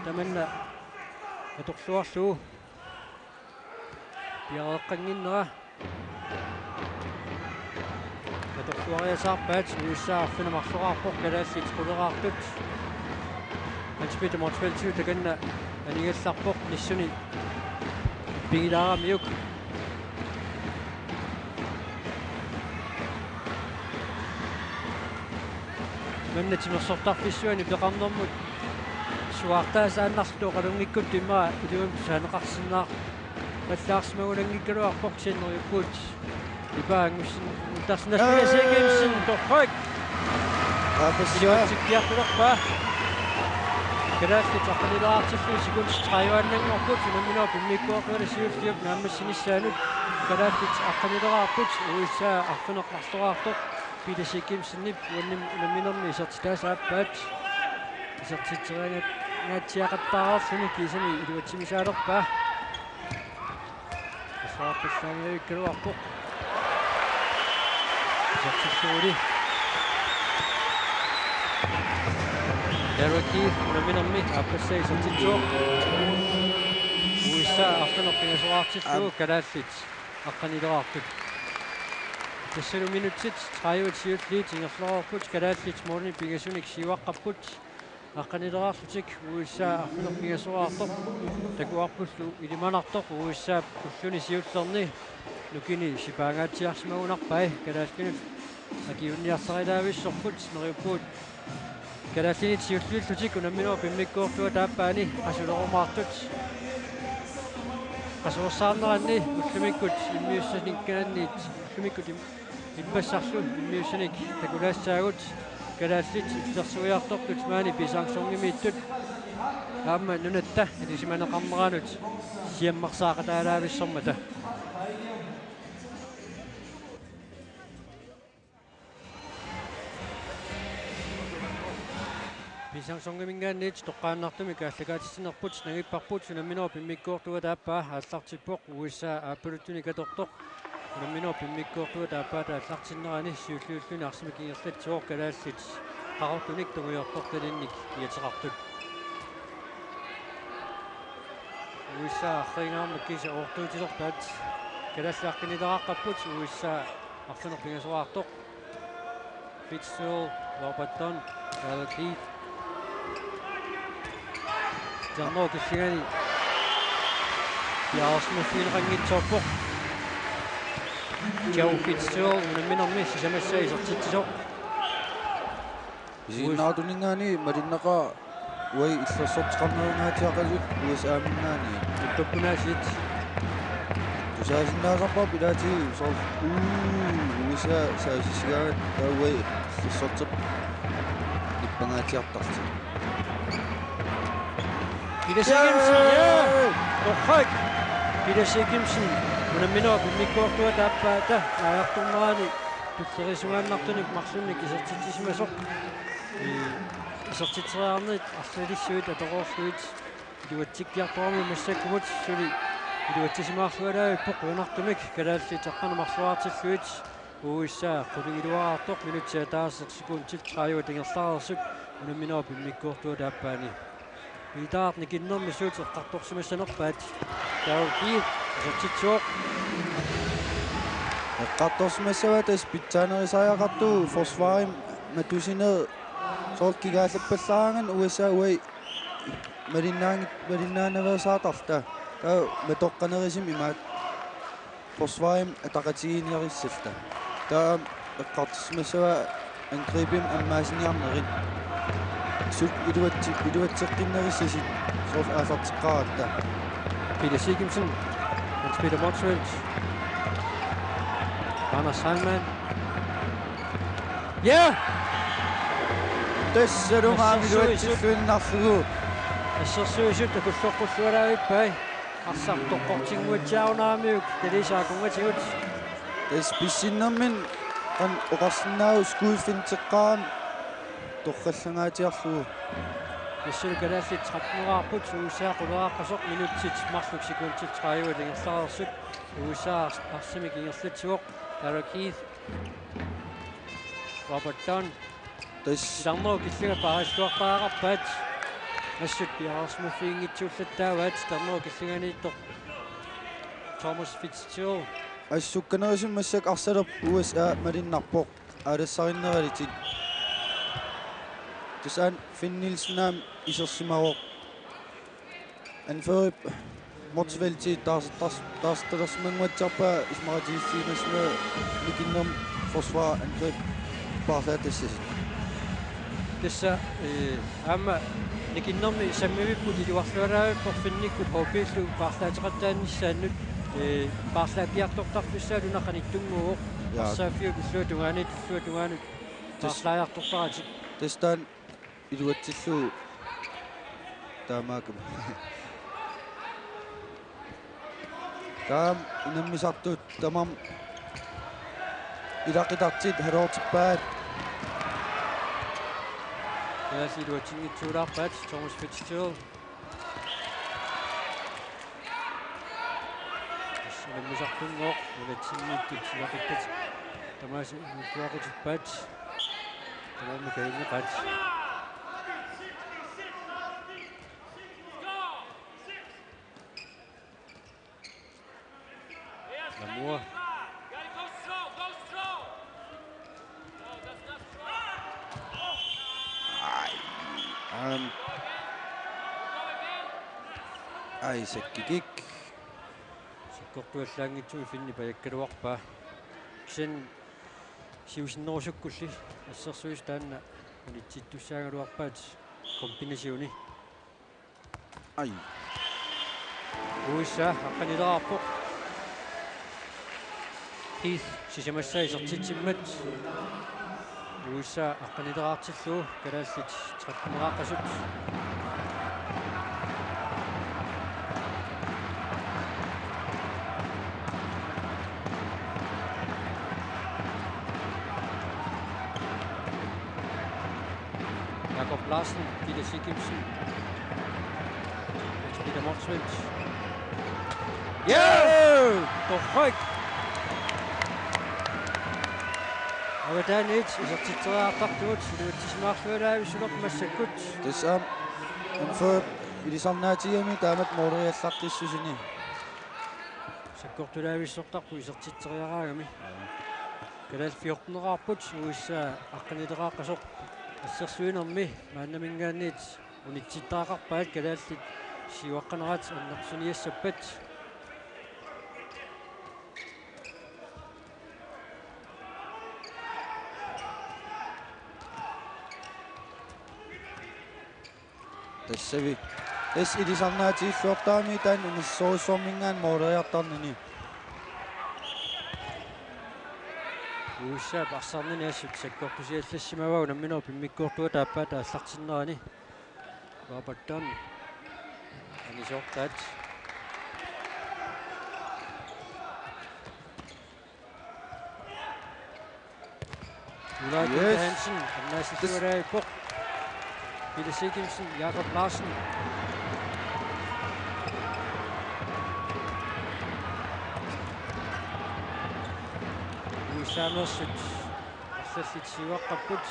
tamanna atorluarlugu piareeqqannginnera. Atorluariasaarpaat. U S A arfineq-marloraarpoq, kalaallit quleraartut. Hans Peter Motzfeldt takanna anigallarpoq, nissuni pigilaaramiuk. Manna timersortarfissuani peqarnermut suaartaasaannarluta oqalunngikkutta immaqa iluamik tusaaneqarsinnaavallaarsimagunanngikkaluarpoq, kisianni neriuppugut ipaa angussin-, uttarsinnaasoq. Ej! Jesse Kimsen, torrak. Aappassaa. Iluatsikkiartulerpaa. Kalaallit aqqanileraartillugit sekundit tredive-annanngorput unamminerup immikkoortuata siulliup naammassinissaanut. Kalaallit aqqanileraarput, U S A arfineq-marloraartoq. Peter Jesse Kimsenip uannimmi unamminermi isertitaasa aappaat. Isertitseriangaatsiaqattaarluni kiisami iluatsimisaalerpaa. Forsvarerpallaangavikkaluarpoq. Isertitsiguli. Derek Keith unamminermi aappassaa isertitsivoq. U S A arfineq-pingasoraartillugu. Aap. Kalaallit aqqanileraartut. Tassalu minutsit tredive siulliit ingerlareerput, kalaallit målinik pingasunik siuaqqapput. Aqqanileraarlutik U S A arfineq-pingasoraartoq takuarpullu ilimanartoq U S A-p ulluni siullerni nukini sipaangaatsiarsimagunarpai, kalaallinut akiuunniarsarilavissorput. Neriuppugut kalaallinit siulliullutik unamminerup immikkoortuata aappaani qasulerumaartut. Qasuersaarneranni ullumikkut immiussaninngaanniit, ullumikkut im-, ippassarlu immiussanik takulaassaagut. Kalaallit illersuiartortut maani Pisang Songimiittut aamma nunatta ilisimaneqarneranut siammarsaaqataalaavissormata. Pisang Songiminngaanniit toqqaannartumik aallakaatitsinerput nangipparput unamminerup immikkoortuata aappaa aallartippoq, U S A aappaluttunik atortoq. Unamminerup immikkoortuata aappaata aallartinnerani siulliulluni arsamik ingerlatsivoq, kalaallit qaqortunik tungujortortalinnik kiateqartut. U S A arriingaarmat kiisa oortuutilerpaat. Kalaallit aqqanileraqqapput, U S A arfineq-pingasoraartoq. Fitzgerald, Robert Dunn, Tyler Keith. Tiarnerup killingani piareersimaffigineqanngitsoorpoq. Joe Fitzgerald unamminermi sisamassaa isertitsisoq. Isiginnaartuninngaanniit malinnaqa uagut illersorteqarnerungaatsiaqasut U S A-minngaanniit. Ippappunaasiit. Tusaasinnaasarparput ilaatigut soorlu uu U S A saasissigaagut taava uagut illersorteq ippangaatsiartarlutik. Peter Jacobsen, ja! Yay! Torrak! Peter Jacobsen unamminerup immikkoortuata aappaata naajartornerani tulleriisugaannartunik marlunnik isertitsisimasoq. Ii, isertitseriarnerit arlalissuit atoreerlugit iluatsikkiartoramik massakkumut suli iluatsisimaarlualaavippoq. Qujanartumik kalaallit aqqaneq-marloraartillugit. U S A qulingiluaraartoq, minutsit ataaseq sekundit tredive ingerlareersut unamminerup immikkoortuata aappaani. Piitaarnik innermissut eqqartorsimassanerpaat. Taava Keith isertitsivoq. Eqqartorsimassavaat tassa pitsaanerisariaqartoq forsvarip matusineq soorlu kigaallappallaraangat U S A uai malinnaanngit-, malinnaanaveersaartarluta. Taava matoqqanerisumik imaat forsvarip ataqatigiinniarissalluta. Taava eqqartorsimassavaa angrebimik ammaasiniarnerit. Sut iluatsi-, iluatseqqinnerussasoq soorlu aallarteqqaaratta. Peter Sigurdsen, Hans Peter Motzfeldt, Anders Heilmann. Ja! Tassalu aamma Assersuisut. Iluatsilluinnarlugu. Assersuisut takulloqqullualaavippai. Arsaq toqqortinnguatsiarunaramiuk taliisa akunngatigut. Tassa pissinnermini qanoq oqarsinnaava, skuffin teqqaam torrallangaatsiarlugu. Tassalu kalaallit tretten-eraarput, U S A quleraqqasoq, minutsit marluk sekundit tredive ingerlareersut. U S A ars-, arsamik ingerlatsivoq. Derek Heath. Robert Dunn. Tassa. Silarnerup killinga paarisulluartariaqarpaat. Assut piareersimaffiginngitsuullattaavaat silarnerup killinganiittoq Thomas Fitzgerald. Assut sukkanerusumik massakkut arsalerput U S A malunnarpoq. Aalassarinneralitit. Tassa Finn Nielsen aamma isersimavoq. Anførerip Motzfeldt taas-, taas-, taasartalersimanguatsiarpaa isumaqatigiissimassima nikinnermik forsvar angreb paarlaatassasut. Tassa, eh, aamma nikinnermi sammivipput iluarlualaavippoq finnikkut H B-llu paarlaateqattaarnissaannut, eh, paarlaakkiartortarfissaat una qanittunnguuvoq. Ja. Arsaaffiup illuatungaani, illuatungaani. Tassa. Paarlaajartortaratik. Tassa taanna iluatsillugu taamaakkami. Taama unammisartut tamarmik ilaquttaatit halortippaat. Kalaallit iluatsinngitsuulaarpaat Thomas Fitzgerald. Tassa unammisartunngooq, nunatsinniittut ilaquttatit tamaasa iluaqutippaat. Tamarmik kajunngeqaat. Lamua. Ai, aam. Ai, sakkukikku. Sakkortuallaanngitsumik finni pajakkaluarpaa. Kisianni siusinnerusukkulli assersuisut taanna unitsittussaagaluarpaat kombinationi. Ai. U S A aqqanileraarpoq. Heath sisamassaa isertitsimmat. U S A aqqanileraartillugu kalaallit tretten-eraaqqasut. Jakob Larsen, Peter Sigurdsen, Peter Motzfeldt. Ja! Torrak! Avataaniit isertitseriartartugut, iluatsisimaarlualaavissulerput massakkut. Tassa aamma anførerip ilisarnaatigigami taamatut mooleriallaqqissusini. Sakkortulaavissortarput isertitseriaraagami. Kalaallit fjorten-eraapput, U S A aqqanileraartoq assersuinermi maannaminngaanniit unitsittariaqarpaat, kalaallit siuaqqanerat annersuniassappat. Tassalu. Tassa ilisarnaatigilluartarami taanna unasissorujussuarminngaanniit mooleriartarnini. U S A-p arsarnini assut sakkortusiallassimavaa unamminerup immikkoortuata aappaata aallartinnerani. Robert Dunn. Anisoortaat. Ulrik Yes. Peter Hansen, Anna Yes. Sissualaippoq. Peter Sigurdsen, Jakob Larsen. U S A-meersut arlallit siuaqqapput.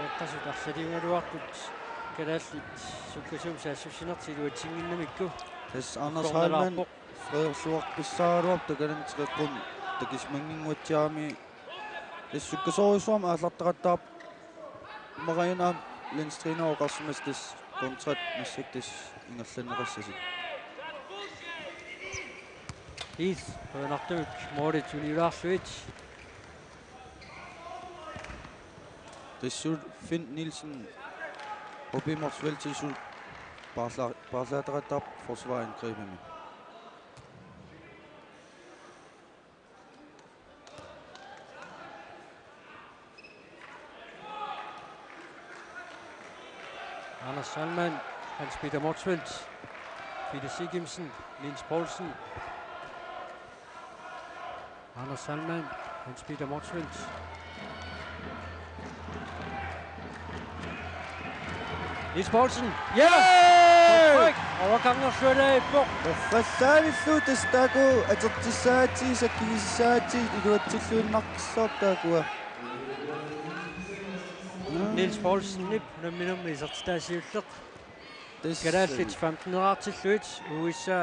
Eqqasut arlaliugaluartut. Kalaallit sukkasuumik saassussinertik iluatsinnginnamikku. Tassa Anders Ukkornalaarpoq. Heilmann Frederiksuaq pissaaraluarpoq takanani teqeqqunneq takisimanngikkutsiarami. Tassa sukkasoorujussuarmik aallarteqattaarpoq. Immaqa aajuna aamma landstræner oqarsimasoq tassa kontrat massakkut tassa ingerlanneqassasut. Heath, qujanartumik målit uniulaarlugu. Tassa Finn Nielsen, H B Motzfeldt, tassa paarla-, paarlaataqattaarpoq forsvarsangrebimik. Anders Heilmann, Hans Peter Motzfeldt, Peter Sigimsen, Niels Poulsen. Anders Heilmann, Hans Peter Motzfeldt. Niels Poulsen. Ja! Overgangersualaippoq. Uffassaavilluu tassa taakku atortussaagatsigu sakkugissaagatsigu iluatsilluinnartarpoq taakkua. Niels Poulsenip unamminermi isertitaa siulleq. Tassa Kalaallit femten-eraartillugit U S A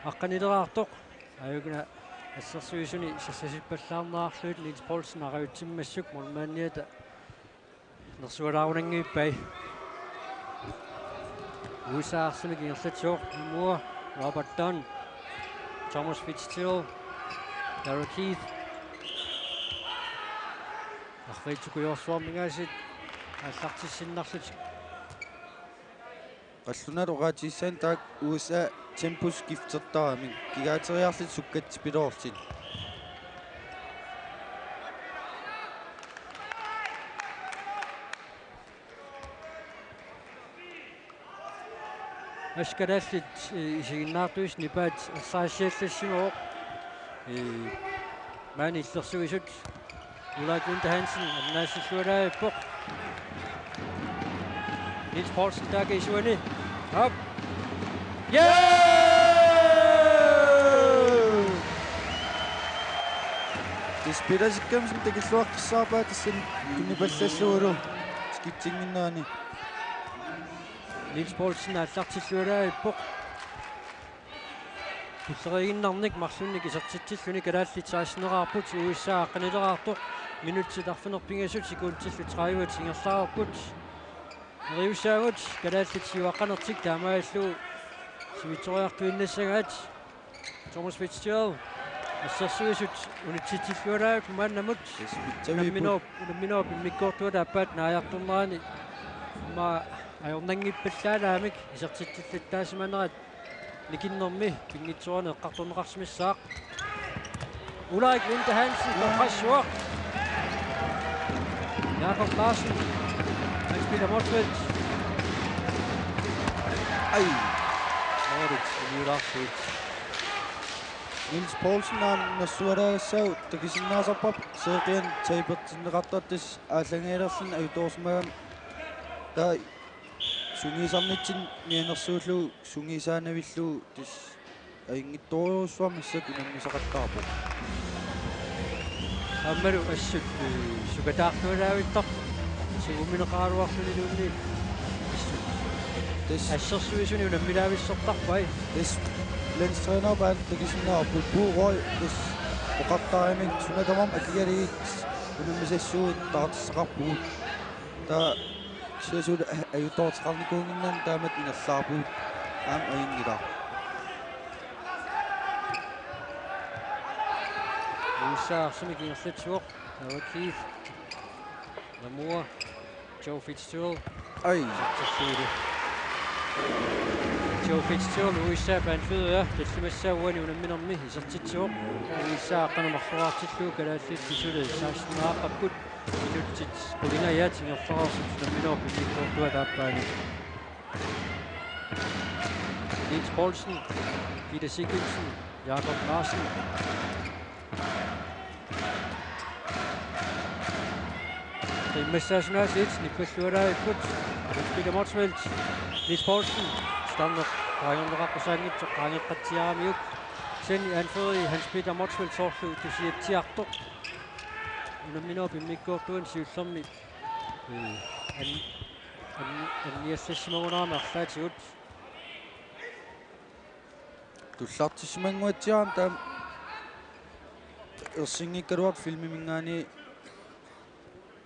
aqqanileraartoq. Aajuna assersuisuni sassasippallaarnerarlugit Niels Poulsen arajutsimassuk målmandiata nersualaarunanngippai. U S A arsamik ingerlatsivoq, Moore, Robert Dunn, Thomas Fitzgerald, Derek Heath. Arriitsukujoorsuarmik aasiit aallartissinnarlutik. Qallunaat oqaatigissaanni taakku U S A tempo skiftertaramik kigaateriarlutik sukkatsipiloorlutik. Askarallit isiginnaartuisut nipaat ersarissallassimasoq. Maani illersuisut Ulrik Linde Hansen annaassillualaarpoq. Niels Poulsen taakku isuani. Op. Ja! Tassa Peter Sigimsen takilluaqqissaarpaa tassani tunnipallassagulu skiftinnginnerani. Niels Poulsen aallartillualaarpoq. Pulleriiginnarnik marlunnik isertitsilluni kalaallit seksten-eraarput U S A aqqanileraartoq. Minutsit arfineq-pingasut sekundillu tredive ingerlareerput. Neriussaagut kalaallit siuaqqanertik taamaallu sivitsoriartuinnassagaat. Thomas Fitzgerald. Assersuisut unitsitsillualaarput maannamut. Unamminerup, unamminerup immikkoortuata aappaata naajartornerani. Immaqa ajornanngippallaalaamik isertitsillattaasimanerat nikinnermi pinngitsoorani eqqartorneqarsimassaaq. Ulrik Linde Hansen toqqassuaq. Jakob Larsen. Hans Peter Motzfeldt. Ai. Moritz Jularsuit. Niels Poulsen aamma nersualaagassaagut takusinnaasarparput seeqqian tapertinneqartartut aallanngiilerluni ajutoorsimagami. Taava sungiusarnitsinni mianersuullugu sungiusaanavillugu tassa ajunngitsorujussuarmik massakkut unammisaqattaarpoq. Aammalu assut sukataartualaavittarpoq. Sigumineqaraluarluniluunniit assut. Tassa assersuisuni unammilaavissortarpai. Tassa landstrænerup aana takusinnaavarput Bo Roy tassa oqartaramik suna tamarmi akigalugit unammisassuugut taartissaqarpugut. Taava siasut ajutoorteqarnikuunnginnami taamatut ingerlaarpugut aamma ajunngilaq. U S A arsamik ingerlatsivoq. Derek Heath. Namua. Joe Fitzgerald. Ai. Joe Fitzgerald U S A-p anfører tallimassaat uani unamminermi isertitsivoq. U S A aqqaneq-marloraartillugu kalaallit suli seksten-eraarpagut. Minutsit qulingajaat ingerlareersut unamminerup immikkoortuata aappaani. Niels Poulsen, Peter Sigurdsen, Jakob Larsen. Qiimmassaasunaasit nippallualaaripput. Hans Peter Motzfeldt, Niels Poulsen. Standard qaangerneqaqqusaanngitsoq qaangeqqatsiaramiuk. Kisianni anføreri Hans Peter Motzfeldt soorlu tusiatsiartoq. Unamminerup immikkoortuani siullermi. Ee, an-, Anni-, anniallassimagunarami arlaatigut. Tullartissimanguatsiarami taama ersinngikkaluartoq filmiminngaanniit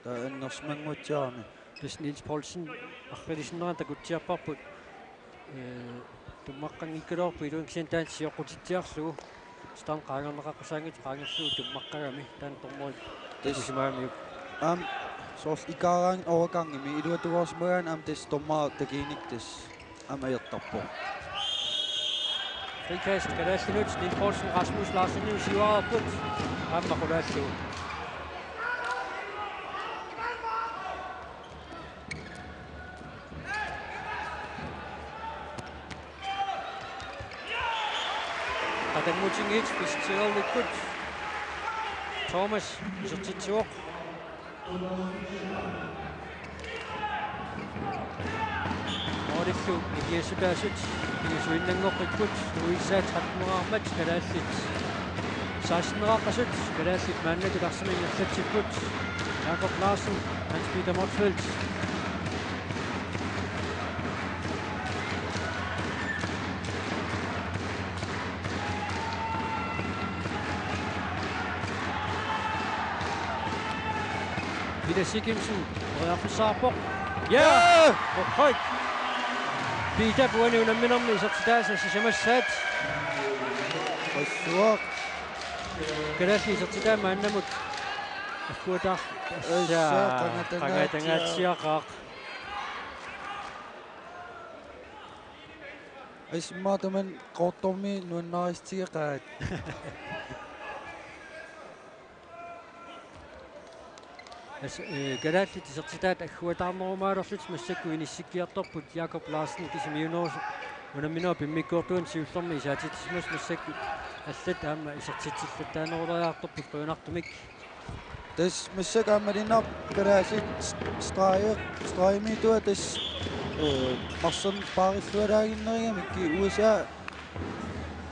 taava annersimanguatsiarami. Tassa Niels Poulsen arrilisinnerani takutsiarparput. Ee, tummaqqanngikkaluarpoq iluanni kisianni taanna sioqqutitsiarlugu. Stam qaangerneqaqqusaanngitsoq qaangerlugu tummaqqagami taanna dommeri. Tassa. Takusimagamikku. Aamma soorlu ikaaraangat overgangimi iluatungaarsimagaanni aamma tassa dommeri takuinik tassa aamma ajortarpoq. Frikast kalaallinut, Niels Poulsen Rasmus Larsenimut siuareerput. Aamma qulaallugu. Qatanngutinngit pisitsereernikkut. Thomas isertitsivoq. Målillu nikiassutaasut pingasuinnanngoqqikkut, U S A tretten-eraarmat kalaallit seksten-eraqqasut, kalaallit maannakkut arsamik ingerlatsipput. Jakob Larsen, Hans Peter Motzfeldt. Peter Sigimsen, periarfissaarpoq. Ja! Ja! Ohoi! Peter uani unamminermi isertitaasa sisamassaat. Qassuaq. Kalaallit isertitaat maannamut agguataar-, Assa, assa, qangatangaatsiaq. Qangatangaatsiaqaaq. Asimmaataman Qaqortormi nuannaarissutigeqaat. As-, ee, kalaallit isertitaat agguataarnerumaalerlutik massakkut inissikkiartorput Jakob Larsen kisimiunerus unamminerup immikkoortuani siullermi isaatitsisimasut massakkut allat aamma isertitsillattaaneruleriartorput qujanartumik. Tassa massakkut aamma malinnaavoq kalaallit st-, strege-, stregemiittut tassa, ee, marloriarlugit paarillualaaginnarigamikkit U S A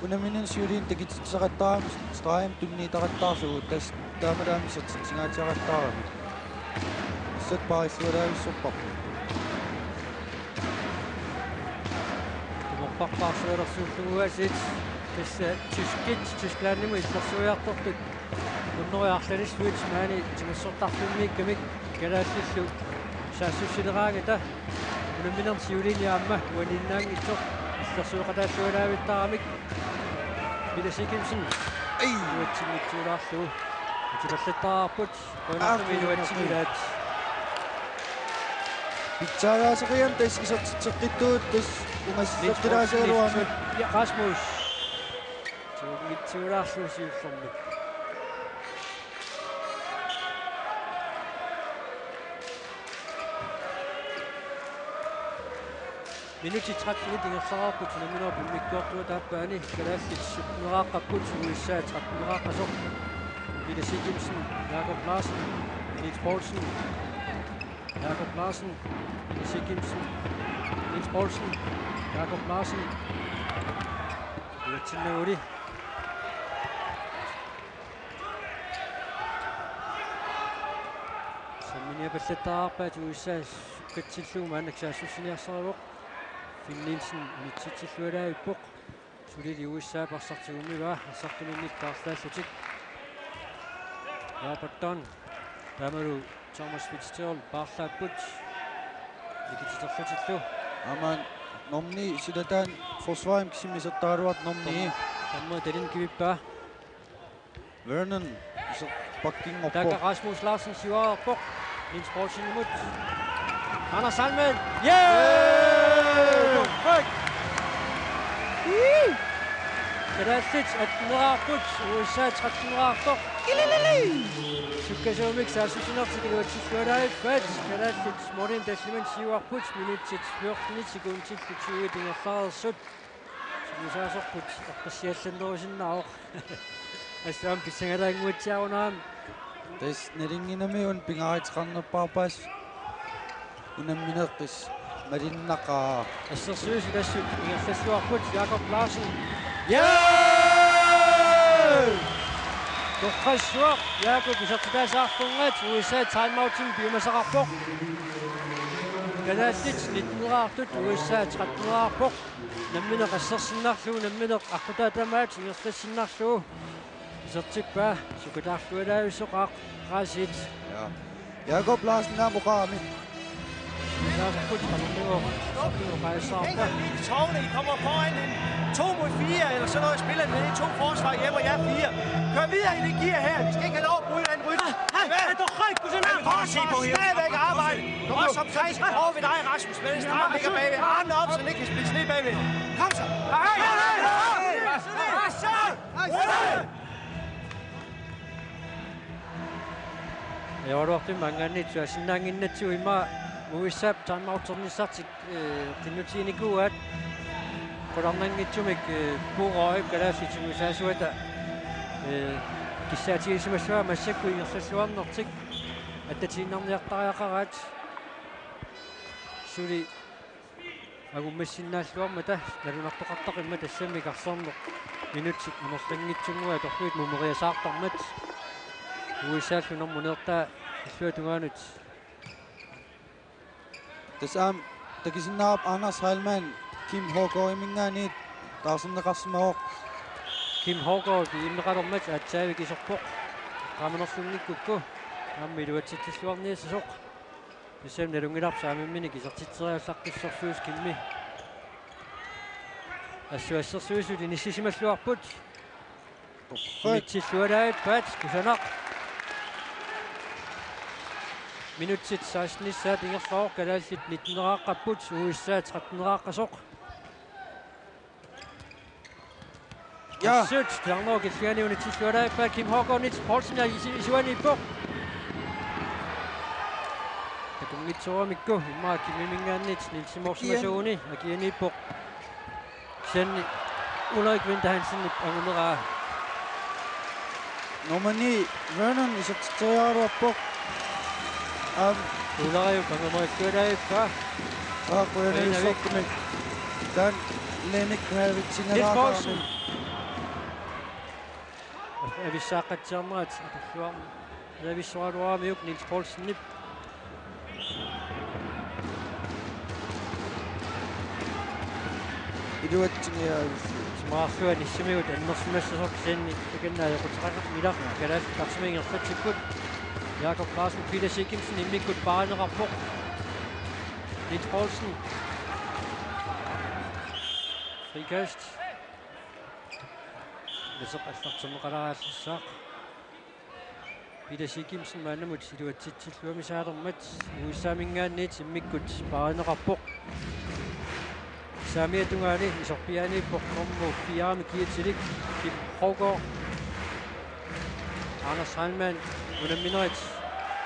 unamminermi siuliini takutitseqattaarami stregimut tunniuteqattaarlugu tassa taamaalilluni isertitsingaatsiaqattaarami. Massakkut paarillualaavissorparput. Tumorparpaarsualersuullugu aasiit tassa tyskit Tysklandimut illersuiartortut. Unnerup arlalissuit maani timersortarfimmiikkamik kalaallillu saassussileraangata unamminermi siuliini aamma uaniinnaanngitsoq illersueqataallualaavittaaramik. Peter Sigimsen. Ai. Iluatsinngitsuulaarlugu. Atipallattaarput. Qujanartumik iluatsinngillat. Pitsaagaasiqiam tassa isertitseqqittuut tassa ungasissattulaasigaluarami. Ja, Rasmus. Tuunngitsuulaarlugu siullermik. Minutsit tretten ingerlareerput unamminerup immikkoortuata aappaani, kalaallit sytten-eraaqqapput, U S A tretten-eraaqqasoq. Peter Sigimsen, Jakob Larsen, Niels Poulsen, Jakob Larsen, Peter Sigimsen, Niels Poulsen, Jakob Larsen. Iluatsinnaguli. Samminiapallattaarpaat U S A sukkatsillugu maannakkut saassussiniarsarivoq. Finn Nielsen unitsitsillualaavippoq. Sulili U S A parsartigummivaat arsartuminnik paarlaallutik. Robert Dunn taamalu Thomas Fitzgerald paarlaapput. Nikititerlutillu. Aamma nummer ni silataani forsvarimi kisimi isertaraluartoq nummer ni. Tam-, tammua talini kivippaa. Vernon, iser-, pakkinngorpoq. Taakku Rasmus Larsen siuareerpoq. Niels Poulsenimut. Anders Sandmæl. Yeah! Perfect! Kalaallit atten-eraapput, U S A tretten-eraartoq. Sukkasuumik saassussinertik iluatsillualaarpaat. Kalaallit målinik tallimanik siuarput, minutsit fjortenit sekundit tyve ingerlareersut. Sungiusaasorput eqqissiallannerusinnaavoq. Assut aamma pissangalaannguatsiarunarami. Tassa nalunnginnami una pingaaruteqarnerpaarpaat unammineq tassa malinnaqaaq. Assersuisut assut ingerlalluarput, Jakob Larsen. Ja! Toqqassuaq Jakob isertitaasa arferngata U S A timeoutimi piumasaqarpoq. Kalaallit nitten-eraartut, U S A tretten-eraarpoq. Nammineq assersinnarlugu, nammineq aqqutaata tamaat ingerlassinnarlugu. Isertippaa sukataarlualaavissoq aaq-, aasiit. Ja. Jakob Larsen aamma oqarami. Larsen, Tony, I kommer foran en to mod fire, eller sådan noget, spiller med to forsvar hjemme, og jeg er fire. Kør videre i det gear her. Vi skal ikke have lov at bryde den rytme. Hey, hey, hey, du rykker, du sender. Stadigvæk arbejde. Også som seksten over ved dig, Rasmus. Med en stram ligger bagved. Armene op, så den ikke kan spille sne bagved. Kom så. Hey, hey, hey, hey. Ajoraluartumik maanngaanniit suaassinnaannginnatsigu, immaqa U S A timeout-ernissartik, eh, qinnutiginikuuaat. Qularnanngitsumik, eh, Puuroip kalaallit sungiusaasuata, eh, kissaatigisimassavaa massakkut ingerlalluarnertik attatiinnarniartariaqaraat. Suli angummassinnaalluarmata nalunartoqartaqimmat, tassami arsaarneq minutsit amerlanngitsunnguit atorlugit mumeriasaartarmat. U S A-llu normu neertaa illuatungaanut. Tassa aamma takusinnaavarput Anders Heilmann Kim Hågaardiminngaanniit taarserneqarsimavoq. Kim Hågaard immeqalermat aatsaavik iserpoq. Qaamanerlunngikkukku aamma iluatsitsilluarniassasoq. Tassami nalunngilarput saamimminik isertitseriallaqqissorsuusoq Kimmi. Assut assersuisut inissisimalluarput. Unitsillualaavippaat, kusanaq. Minutsit sekstenissaat ingerlavoq, kalaallit nitten-eraaqqapput, U S A tretten-eraaqqasoq. Ja. Assut, Bjarne Killinganni unitsillualaavippaat, Kim Hågaard, Niels Poulsen ja isi-, isuaniippoq. Takunngitsooramikku, immaqa Kimmiminngaanniit Niels Morsen. Akian. Asuuni, akianiippoq. Kisianni Ulrik Winther Hansenip anguneraa. Nummer ni, Vernon, isertitseriaraluarpoq. Aam. Ulariup angunerakkualaavippa. Aa, qujanarujussuartumik. Taanna Lenny Kravitz Niels Poulsen. Avissaaqqatsiarnerat atorluarneq. Avissoraluaramiuk Niels Poulsenip. Iluatsinngilaq. Isumaqarlunga Nissimigut annersimassasoq, kisianni takanna ajoquteqarnera kalaallit taarsimammik ingerlatsipput. Jakob Larsen, Peter Sigurdsen immikkut paarineqarpoq. Niels Poulsen. Frikast. Naseq allartinneqalaarallassaaq. Peter Sigurdsen maannamut iluatsitsilluamisaalermat U S A-minngaanniit immikkut paarineqarpoq. Saamiata tungaani iserpiaaniippoq nummer fire-mi kiatilik Kim Hågaard. Anders Heilmann unamminerit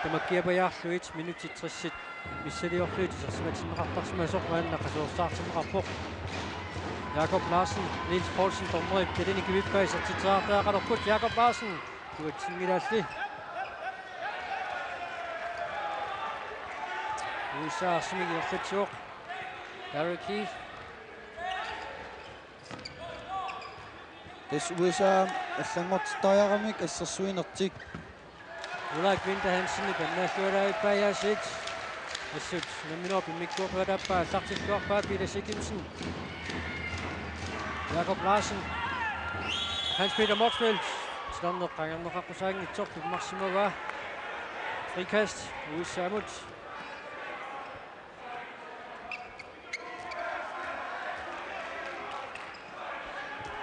tamakkiapajaarlugit minutsit tressit missiliorlugit isersimatinneqartarsimasoq maanna qasuersaartinneqarpoq. Jakob Larsen, Niels Poulsen dommeri talini kivippai isertitseriartariaqalerput. Jakob Larsen, iluatsinngilaalli. U S A arsamik ingerlatsivoq. Derek Heath. Tassa U S A allanngortittariaqaramik assersuinertik. Ulrik Winther Hansenip annaallualaavippai aasiit. Assut unamminerup immikkoortuata aappaa aallartilluarpaa Peter Sigurdsen. Jakob Larsen. Hans Peter Motzfeldt. Titarneq qangarneqaqqusaanngitsoq tummarsimavaa. Frikast U S A-mut.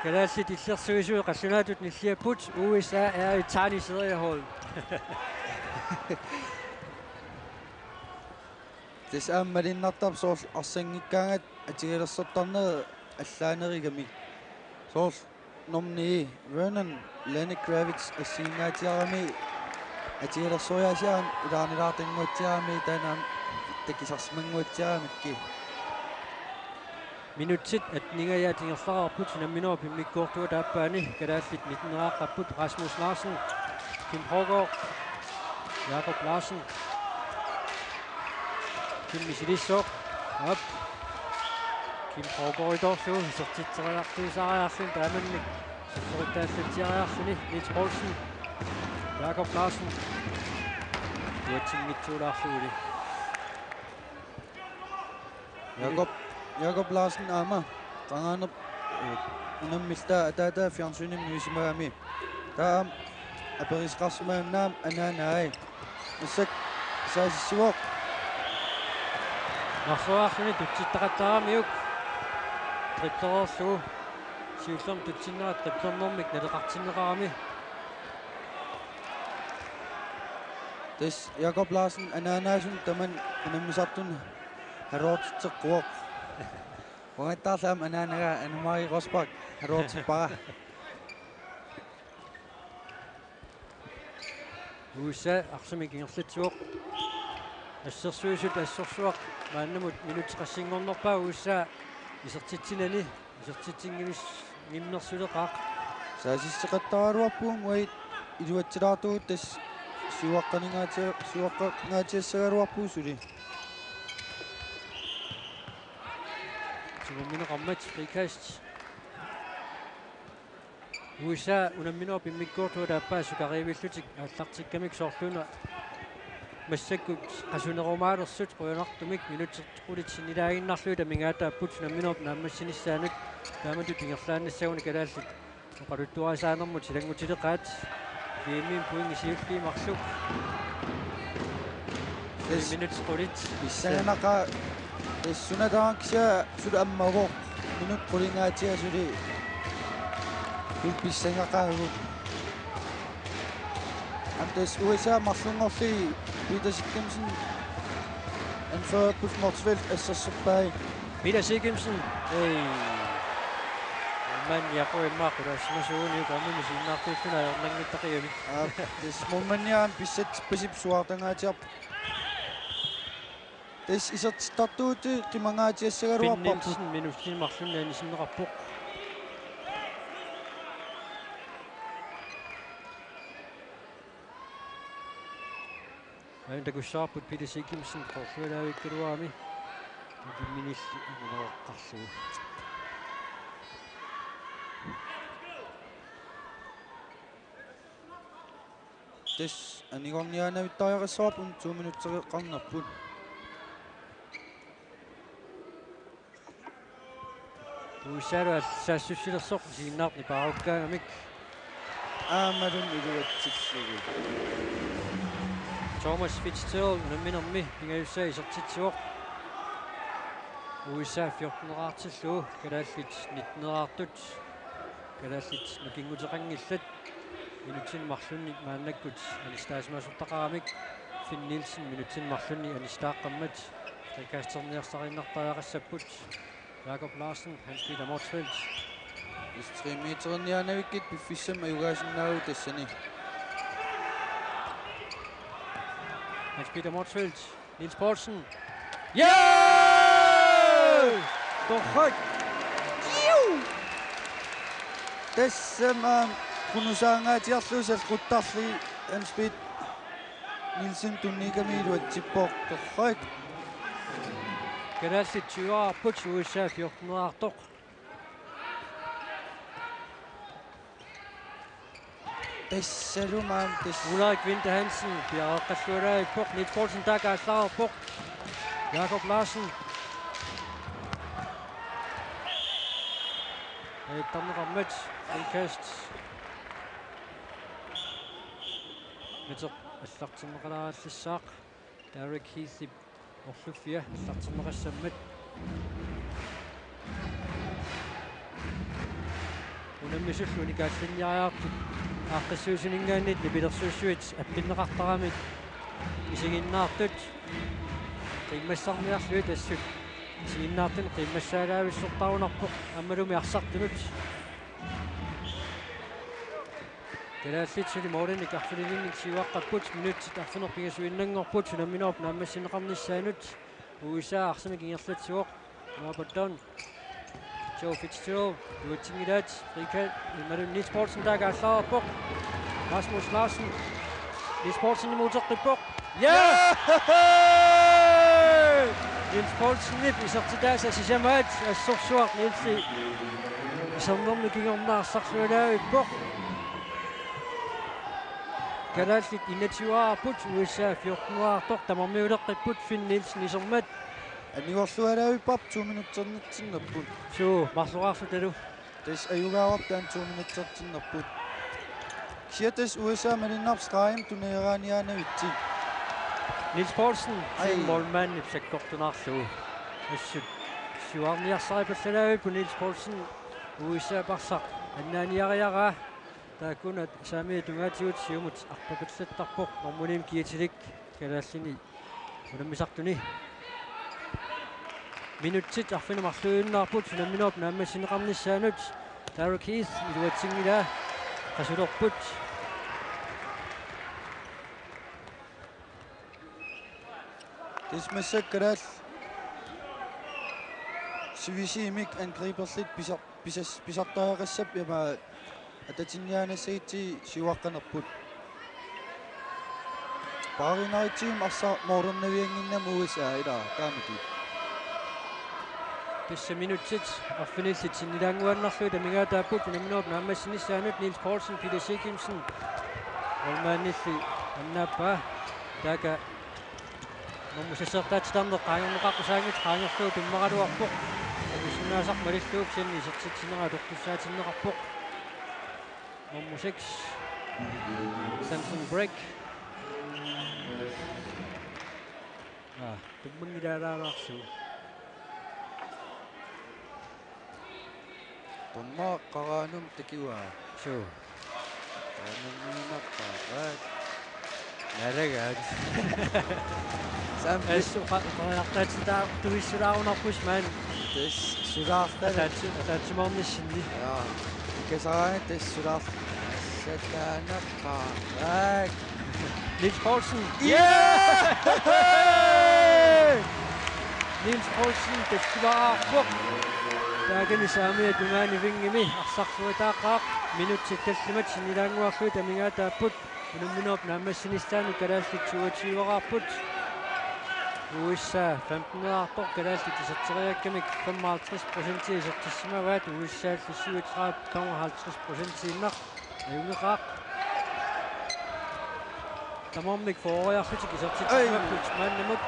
Kalaallit illersuisui qallunaatut nilliapput, U S A er i tegneseriehøjde. Tassa aamma malunnartarpoq soorlu arsanngikkaangat atugalersortarnerit allaanerugami. Soorlu nummer ni, Vernon Lenny Kravitz assigiinngaatsiarami, atugalersoriaasia aamma ilaarnilaartannguatsiarami, taanna aamma takusarsimannguatsiaramikku. Minutsit atteningajaat ingerlareerput unamminerup immikkoortuata aappaani, kalaallit nitten-eraaqqapput. Rasmus Larsen, Kim Hågaard, Jakob Larsen. Kim misilissoq. Aap. Kim Hågaard itorlu isertitseriarlugu taamannak. Sorsuuttaallatsiariarluni Niels Poulsen. Jakob Larsen. Iluatsinngitsoorlaarlugulu. Jakob, Jakob Larsen aamma qangaaneq, eh, unammilluta ataataa fjernsynimi nuisimagami. Taava aamma aperisoqarsimagamik anaanai. Massakkut saasissivoq. Marloriarluni tutsittaqattaaramiuk. Driblereerlugu. Siullermik tutsinnera driblernermik naleqartinneqarami. Tassa Jakob Larsen anaanaasunut tamanut unammisartunut halortitseqquvoq. Uangattaarlu aamma anaanaga Anne-Marie Rosbach halortippara. U S A arsamik ingerlatsivoq. Assersuisut assorsuaq maannamut minutsit qassinngornerpaat U S A isertitsinani, isertitsinngimmis-, nngimmersuleqaaq. Saasisseqattaaraluarpugut uagut iluatsilaartugut, tassa siuaqqaningaatia-, siuaqqangaatsiassagaluarpugut suli. Tigummineqarmat frikast. U S A unamminerup immikkoortuata aappaa sukariivillutik aallartikkamik soorluuna massakkut qasunerumaalersut qujanartumik minutsit qulit sinnilaaginnarlugit amigaataapput unamminerup naammassinissaanut. Taamatut ingerlaannassagunik kalaallit oqaluttuarisaanermut silanngutileqaat. G M-imi pointi siulliit marluk. Tassa minutsit qulit. Pissanganaqaaq tassa suna taanna kisianni suli ammavoq. Minutsit qulingaatiga suli. Suli pissanngaqaagut. Aamma tassa U S A marlunngorlugit Peter Siggemsen anførerput Motzfeldt assersorpai. Peter Siggemsen. Ei. Maanna Jakob immaqa qulaasimasuuguniuk aamma misiginnaartuulluni ajornanngittaqigami. Aa, tassa målmandiani pissatsippasippoq suaartangaatsiarpoq. Tassa isertittartuutit qimangaatsiassagaluarparput. Finn Nielsen minutsini marlunni anisinneqarpoq. Aajuna takussavarput Peter Siggemsen qorlualaavikkaluarami. Ikimminilli anguneqarlugu. Tassa anigorniaannavittariaqassavarput to minutseqarnerput. U S A-lu saassussilersoq isiginnaartut nipaarukkaangamik. Aammalumi iluatsillugu. Thomas Fitzgerald unamminermi pingajussaa isertitsivoq. U S A fjorteneqartillugu, kalaallit nitteneqartut. Kalaallit nukinguteqanngillat. Minutsini marlunni maannakkut anistaasimasuttaqaramik. Finn Nielsen minutsini marlunni anistaaqqammat. Frikasterniarsarinnartariaqassapput. Jakob Larsen, Hans Peter Motzfeldt. Tassa tre meterniaannavikkit piffissami ajugaasinnaavugut tassani. Hans Peter Motzfeldt, Niels Poulsen. Ja! Torrak! Tassami qunusaangaatsiarlugu salquttarluni Hans Peter Nielsen tunniukkamik iluatsippoq, torrak. Kalaallit tyveqarput, U S A fjorteneqartoq. Tassalu maani tassa. Ulrik Winther Hansen piareeqqallualaarpoq, Niels Poulsen taakku aallareerpoq. Jakob Larsen. Ajattarneqarmat frikast. Miteq allartinneqalaarallassaaq. Derek Heathip orluffia allartinneqassammat. Unammisullu unikaallinniariartut aaqqissuussininngaanniit nipilersuissuit appinneqartaramik isiginnaartut qiimmassarniarlugit assut isiginnaartunut qiimmassaalaavissortarunarpoq aammalumi arsartunut. Kalaallit suli målinik arfinilinnik siuaqqapput, minutsit arfineq-pingasuinnanngorput unamminerup naammassineqarnissaanut. U S A arsamik ingerlatsivoq. Robert Dunn. Joe Fitzgerald, iluatsinngilaat, frikast, imaluunniit Niels Poulsen taakku aallareerpoq. Rasmus Larsen. Niels Poulsenimut uteqqippoq. Ja! Niels Poulsenip isertitaasa sisamaat assorsuaq Nielsi isernermi kingorna arsarlualaavippoq. Kalaallit enogtyveqarput, U S A fjorteneqartoq, tamarmik uleqqipput, Finn Nielsen isermat. Anniorlualaavipparput to minutsernertinnerput. Suu, marloraarlutalu. Tassa ajugaavarput taanna to minutsertinnerput. Kisianni tassa U S A malinnaavoq stregimut tunniaraaniaanavitsi. Niels Poulsen, ai, målmandip sakkortunaarlugu. Assut siuarniarsaripallalaavippoq Niels Poulsen, U S A-p arsaq annaaniariaraa. Taakkununnga saamiata tungaatigut siumut arpapallattarpoq, normaliim kiitilik kalaallini unammisartuni. Minutsit arfineq-marluinnaapput unamminerup naammassineqarnissaanut. Darragh Keith iluatsinngilaa, qasulerput. Tassa massakkut kalaallit sivisuumik angriberlutik pisar-, pisas-, pisartariaqassapput ima atatinniaannassagutsigit siuaqqanerput. Paarinaritsigit arsaq målernaviannginnami U S A ilaa taamatut. Tassa minutsit arfinillit sinnilaannguaannarlugit amigaataapput unamminerup naammassinissaanut. Niels Poulsen, Peter Sigimsen målmandilli annaappaa. Taakku nummer seks-ertaat titarneq qaangerneqaqqusaanngitsoq qaangerlugu tummaraluarpoq. Akussinnaasaq malillugu kisianni isertitsinera atortussaatinneqarpoq. Nummer seks, Samson Breck. Aa, tummanngilaalaarlugu. Tummara qaraanum takiva. Suu. Qaraanummiinnarpaa. Aa. Naalagaat. Sam- Assut qa-, qarajartaatitaartuissulaarunarpusi maani. Tassa sulaartara. Ataatsi-, ataatsimoornissinni. Jaa. Ikasaraangat tassa sulaar-, assataanaqaaq. Niels Poulsen. Yeah! Niels Poulsen tassivaraarpoq. Taakani saamiata tungaani vingimi arsarluataaqqaaq. Minutsit tallimat sinnilaannguarlugit amigaataapput unamminerup naammassinissaanut. Kalaallit toogtyveraarput. U S A femteneqarpoq, kalaallit iserteriakkamik femoghalvtreds procent isertissimavaat, U S A-llu syvogtredive, femoghalvtreds procentiinnaq. Ajunngilaq. Tamarmik fyrreeriarlutik isertitsimapput maannamut.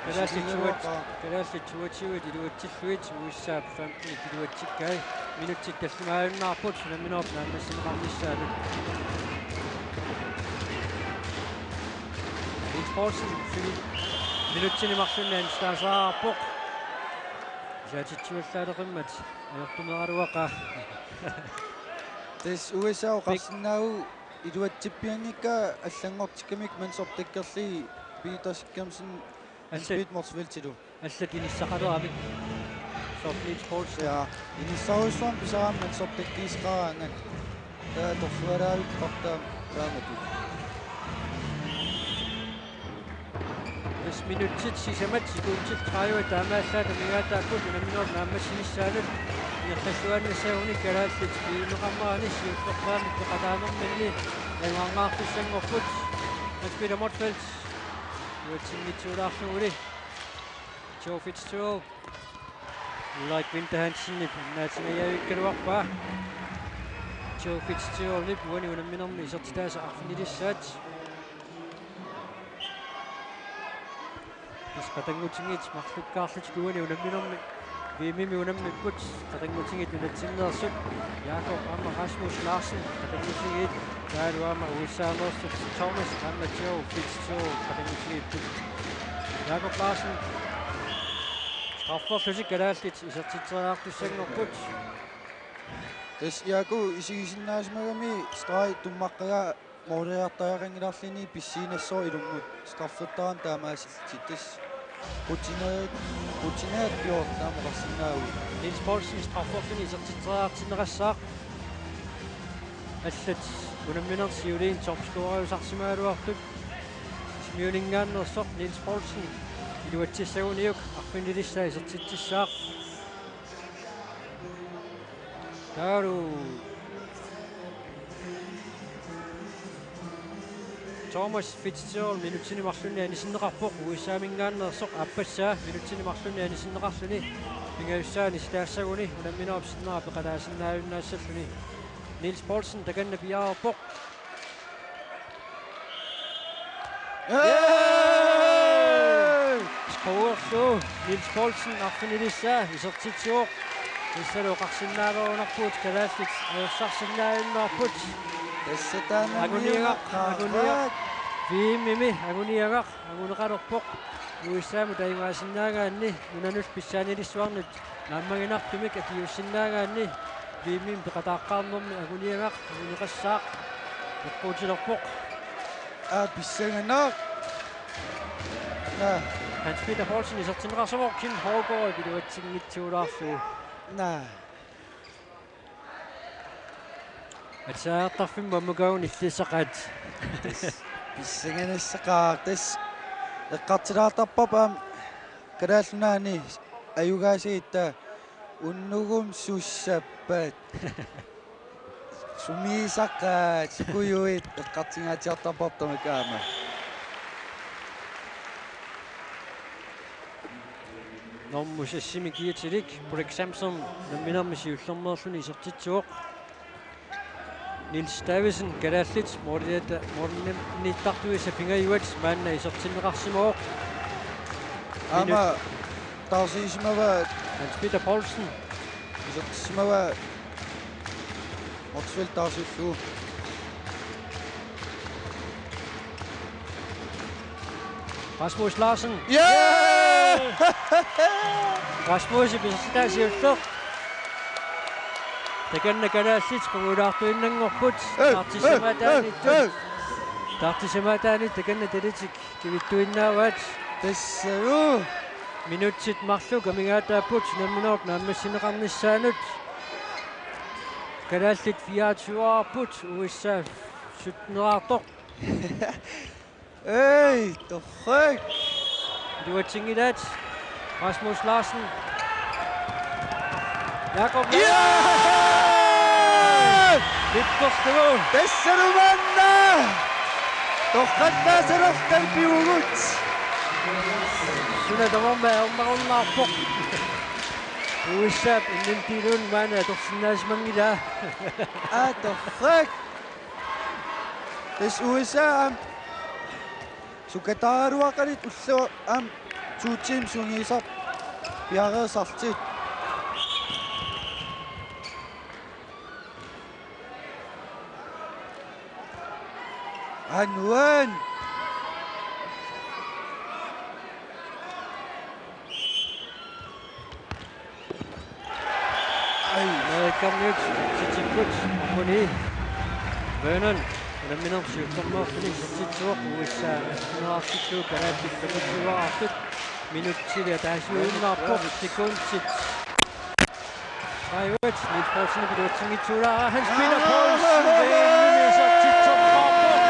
Kalaallit toogtyve, kalaallit toogtyve iluatsillugit U S A femten iluatsikkai. Minutsit tallimaajunnaarput unamminerup naammassineqarnissaanut. Niels Poulsen, Philip, minutsini marlunni ansiaasaraarpoq. Isaatitsivallaaleqimmat ajortumeraluaqaa. Tassa U S A oqarsinnaavugut iluatsippianngikkaa allanngortikkamik mandsopdækkerlugit Peter Sigimsen, Hans Peter Motzfeldtilu. Allat inissaqaleramik. Soorlu Niels Poulsen. Ja, inissarujussuarmik pisaraangat mandsopdækkiussaqaraangat. Taava torsualaavippara taamatut. Tassa minutsit sisamat sekundit tredive taamaallaat amigaataapput unamminerup naammassinissaanut. Ingerlalluaannassaguni kalaallit pigineqarnerani siullerpaamik peqataanerminni ajugaartussanngorput. Hans Peter Motzfeldt. Iluatsinngitsoorlaarluguli. Joe Fitzgerald. Ulrik Winther Hansenip annaatingajavikkaluarpaa. Joe Fitzgeraldip uani unamminermi isertitaasa arfinilissaat. Tassa qatanngutigiit marlukkaarlutik uani unamminermi. V M-imi unammipput, qatanngutigiit nunatsinneersut. Jakob aamma Rasmus Larsen, qatanngutigiit. Taavalu aamma U S A-meersut Thomas aamma Joe Fitzgerald, qatanngutigiipput. Jakob Larsen. Strafferlutik kalaallit isertitseriartussanngorput. Tassa Jakob isigisinnaasimagami streg tummaqqagaa måleriartariaqanngilarluni pissuinassaaq ilummut straffertarami taamaasillutik, tassa rutinerit, rutinerit piortaamaqarsinnaavugut. Niels Poulsen strafferluni isertitseriartinneqassaaq. Allat unammineq siuliini topscoreriusarsimagaluartut. Sisimiuninngaanneersoq Niels Poulsen iluatsissaguniuk arfinilissaa isertitsissaaq. Taavalu Thomas Fitzgerald minutsini marlunni anisinneqarpoq, U S A-minngaanneersoq aappassaa minutsini marlunni anisinneqarluni pingajussaa anisitaassaguni unamminerup sinnera peqataasinnaajunnaassallugu. Niels Poulsen takanna piareerpoq. Hey! Uerlu Niels Poulsen arfinilissaa isertitsivoq. Tassalu oqarsinnaalerunarpugut kalaallit ajorsarsinnaajunnaarput. Tassa taanna Anguniagaq, anguniagaq. V M-imi anguniagaq anguneqalerpoq. U S A-mut ajugaasinnaagaanni nunanut pissaanilissuarnut naammaginartumik akiuussinnaagaanni V M-imi peqataaqqaarnermi anguniagaq anguneqassaaq eqquutilerpoq. Aa, pissanganaq. Naa. Hans Peter Poulsen isertinneqarsimavoq, Kim Hougaard iluatsinngitsuulaarlugu. Naa. Aatsaat arfineq-marlunnik illissaqaat. Tassa pissanganissaqaaq. Tassa eqqartulaartarparput aamma Kalaallit Nunaanni ajugaasigitta unnugumut sussappat. Sumiisaqaat, sukujuit eqqartungaatsiartarparput tamakku aamma. Normu seks-imi kiitilik Ulrik Samsø namminermi siullermeerluni isertitsivoq. Niels Davidsen, kalaallit, målimiit-, målimiittartuisa pingajuat maanna isertinneqarsimavoq. Aamma minut- taarsiisimavaat. Hans Peter Poulsen. Isertissimavaat. Motzfeldt taarsillugu. Rasmus Larsen. Ja! Rasmus isertitaa siulleq. Takanna kalaallit qungujulaartuinnanngorput. Hey, taartissamaataaniittut. Hey, hey. Taartissamaataaniit takanna talitik kivittuinnaavaat. Tassalu. Minutsit marluk amigaataapput unamminerup naammassineqarnissaanut. Kalaallit fireogtyveerput, U S A sytteneraartoq. Ei, torrak. Iluatsinngilaat. Rasmus Larsen. Jakob Larsen. Ja! Vipperstavo. Tassalu maanna. Torrattaasalerluta pivugut. Suna tamarmi ajornarunnaarpoq. U S A-p N M-tiluunniit maanna atorsinnaasimanngilaa. Aa, torrak. Tassa U S A aamma sukataaraluaqalit ulloq aamma to timer sungiusarput piareersarlutik. Anuan. Ai, Amerikamiut isertitsipput, ammuni. Vernon unamminermi siullermeerluni isertitsivoq, U S A atteneraartullu kalaallit femogtyveeraartut. Minutsili ataasiuinnarpoq, sekundit tredive, Niels Poulsen iluatsinngitsuulaarpaa, Hans Peter Poulsen, V M-imi isertitseqqaarpoq.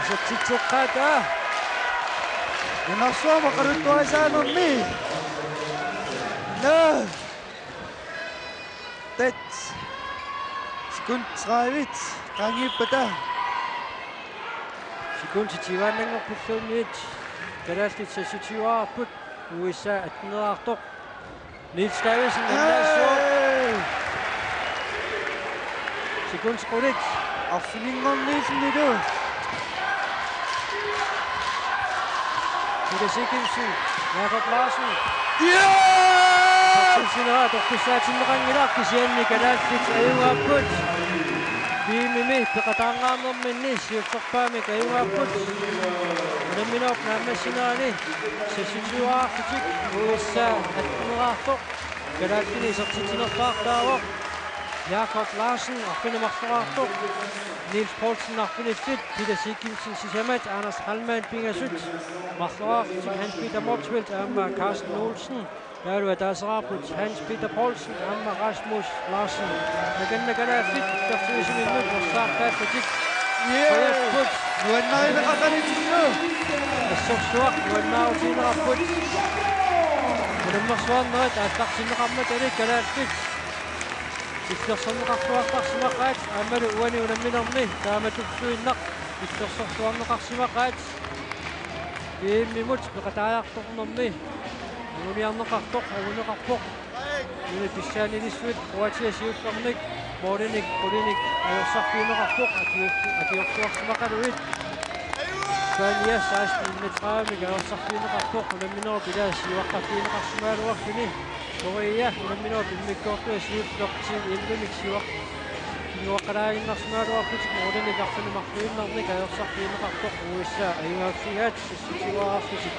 Isertitseqqaarpaa. Nunarsuarmi oqaluttuarisaanermi. Naa. Tat. Sekund tredive. Qaangiuppata. Sekundit tyveannanngorpulluunniit. Kalaallit seksogtyveeraarput. U S A atteneraartoq. Niels Davidsen, annaassuaq. Hey! Sekundit qulit. Arfininngorniillunilu. Peter Sigurdsen, Jakob Larsen. Ja! Sinera toqqissaatinneqanngilaq, kisianni kalaallit ajugaapput. V M-imi peqataanngaarnerminni siullerpaamik ajugaapput. Unamminerup naammassinerani seksogtyveeraarlutik U S A atteneraartoq. Kalaallit isertitsinerpaartaavoq. Jakob Larsen arfineq-marloraartoq. Niels Poulsen arfinillit, Peter Sigurdsen sisamat, Anders Hallmann pingasut. Marloraarlutik Hans Peter Motzfeldt aamma Carsten Olsen. Taavalu ataaseraarput Hans Peter Poulsen aamma Rasmus Larsen. Takanna kalaallit illersuisiminnut ersaartaallatik. Jee! Qujapput. Nuannarineqaqanitillu. Assorsuaq nuannaarutigineqarput. Unammersuarnerit aallartinneqarmatali kalaallit illersorneqarluartarsimaqaat, aammalu uani unamminermi taamatulluinnaq illersorluarneqarsimaqaat. V M-imut peqataajartornermi anguniarneqartoq anguneqarpoq. Nunat pissaanilissuit Kroatia siullermik målinik qulinik ajorsarfigineqarpoq, akior-, akiorsuarsimaqaluit. Spania seksten enogtredive-mik ajorsarfigineqarpoq, unamminerup ilaa siuaqqarfigineqarsimagaluarluni. Korea unamminerup immikkoortua siulleq ti elleve-mik siuaqqarfigineqarsimagaluarlutik, målinik arfineq-marluinnarnik ajorsarfigineqarpoq. U S A ajugaaffigaat, sissutigaarlutik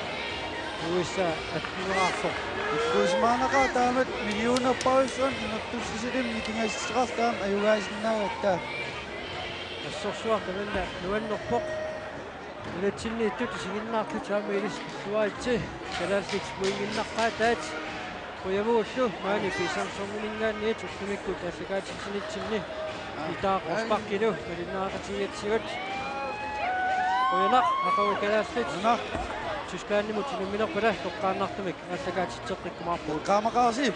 U S A attuneqarpoq. Ikkuusimaarnaqaaq taamatut Millioner Paulsen, inertussisalimmik nikingassutissaqarlutik aamma ajugaasinnaagatta. Assorsuaq tamanna nuannerpoq. Nunatsinniittut isiginnaarlutik aamma ilissi qilluaritsi, kalaallit pointinnarpaataat. Qujavugullu maani P S G-minngaanniit ullumikkut aallakaatitsinitsinni Peter Rosbachimut malinnaaqatigigatsigu. Qujanaq, aqagu kalaallit. Qujanaq. Tysklandimut unamminerput toqqaannartumik aallakaatitseqqikkumaarpugut. Eqqaamaqaasi.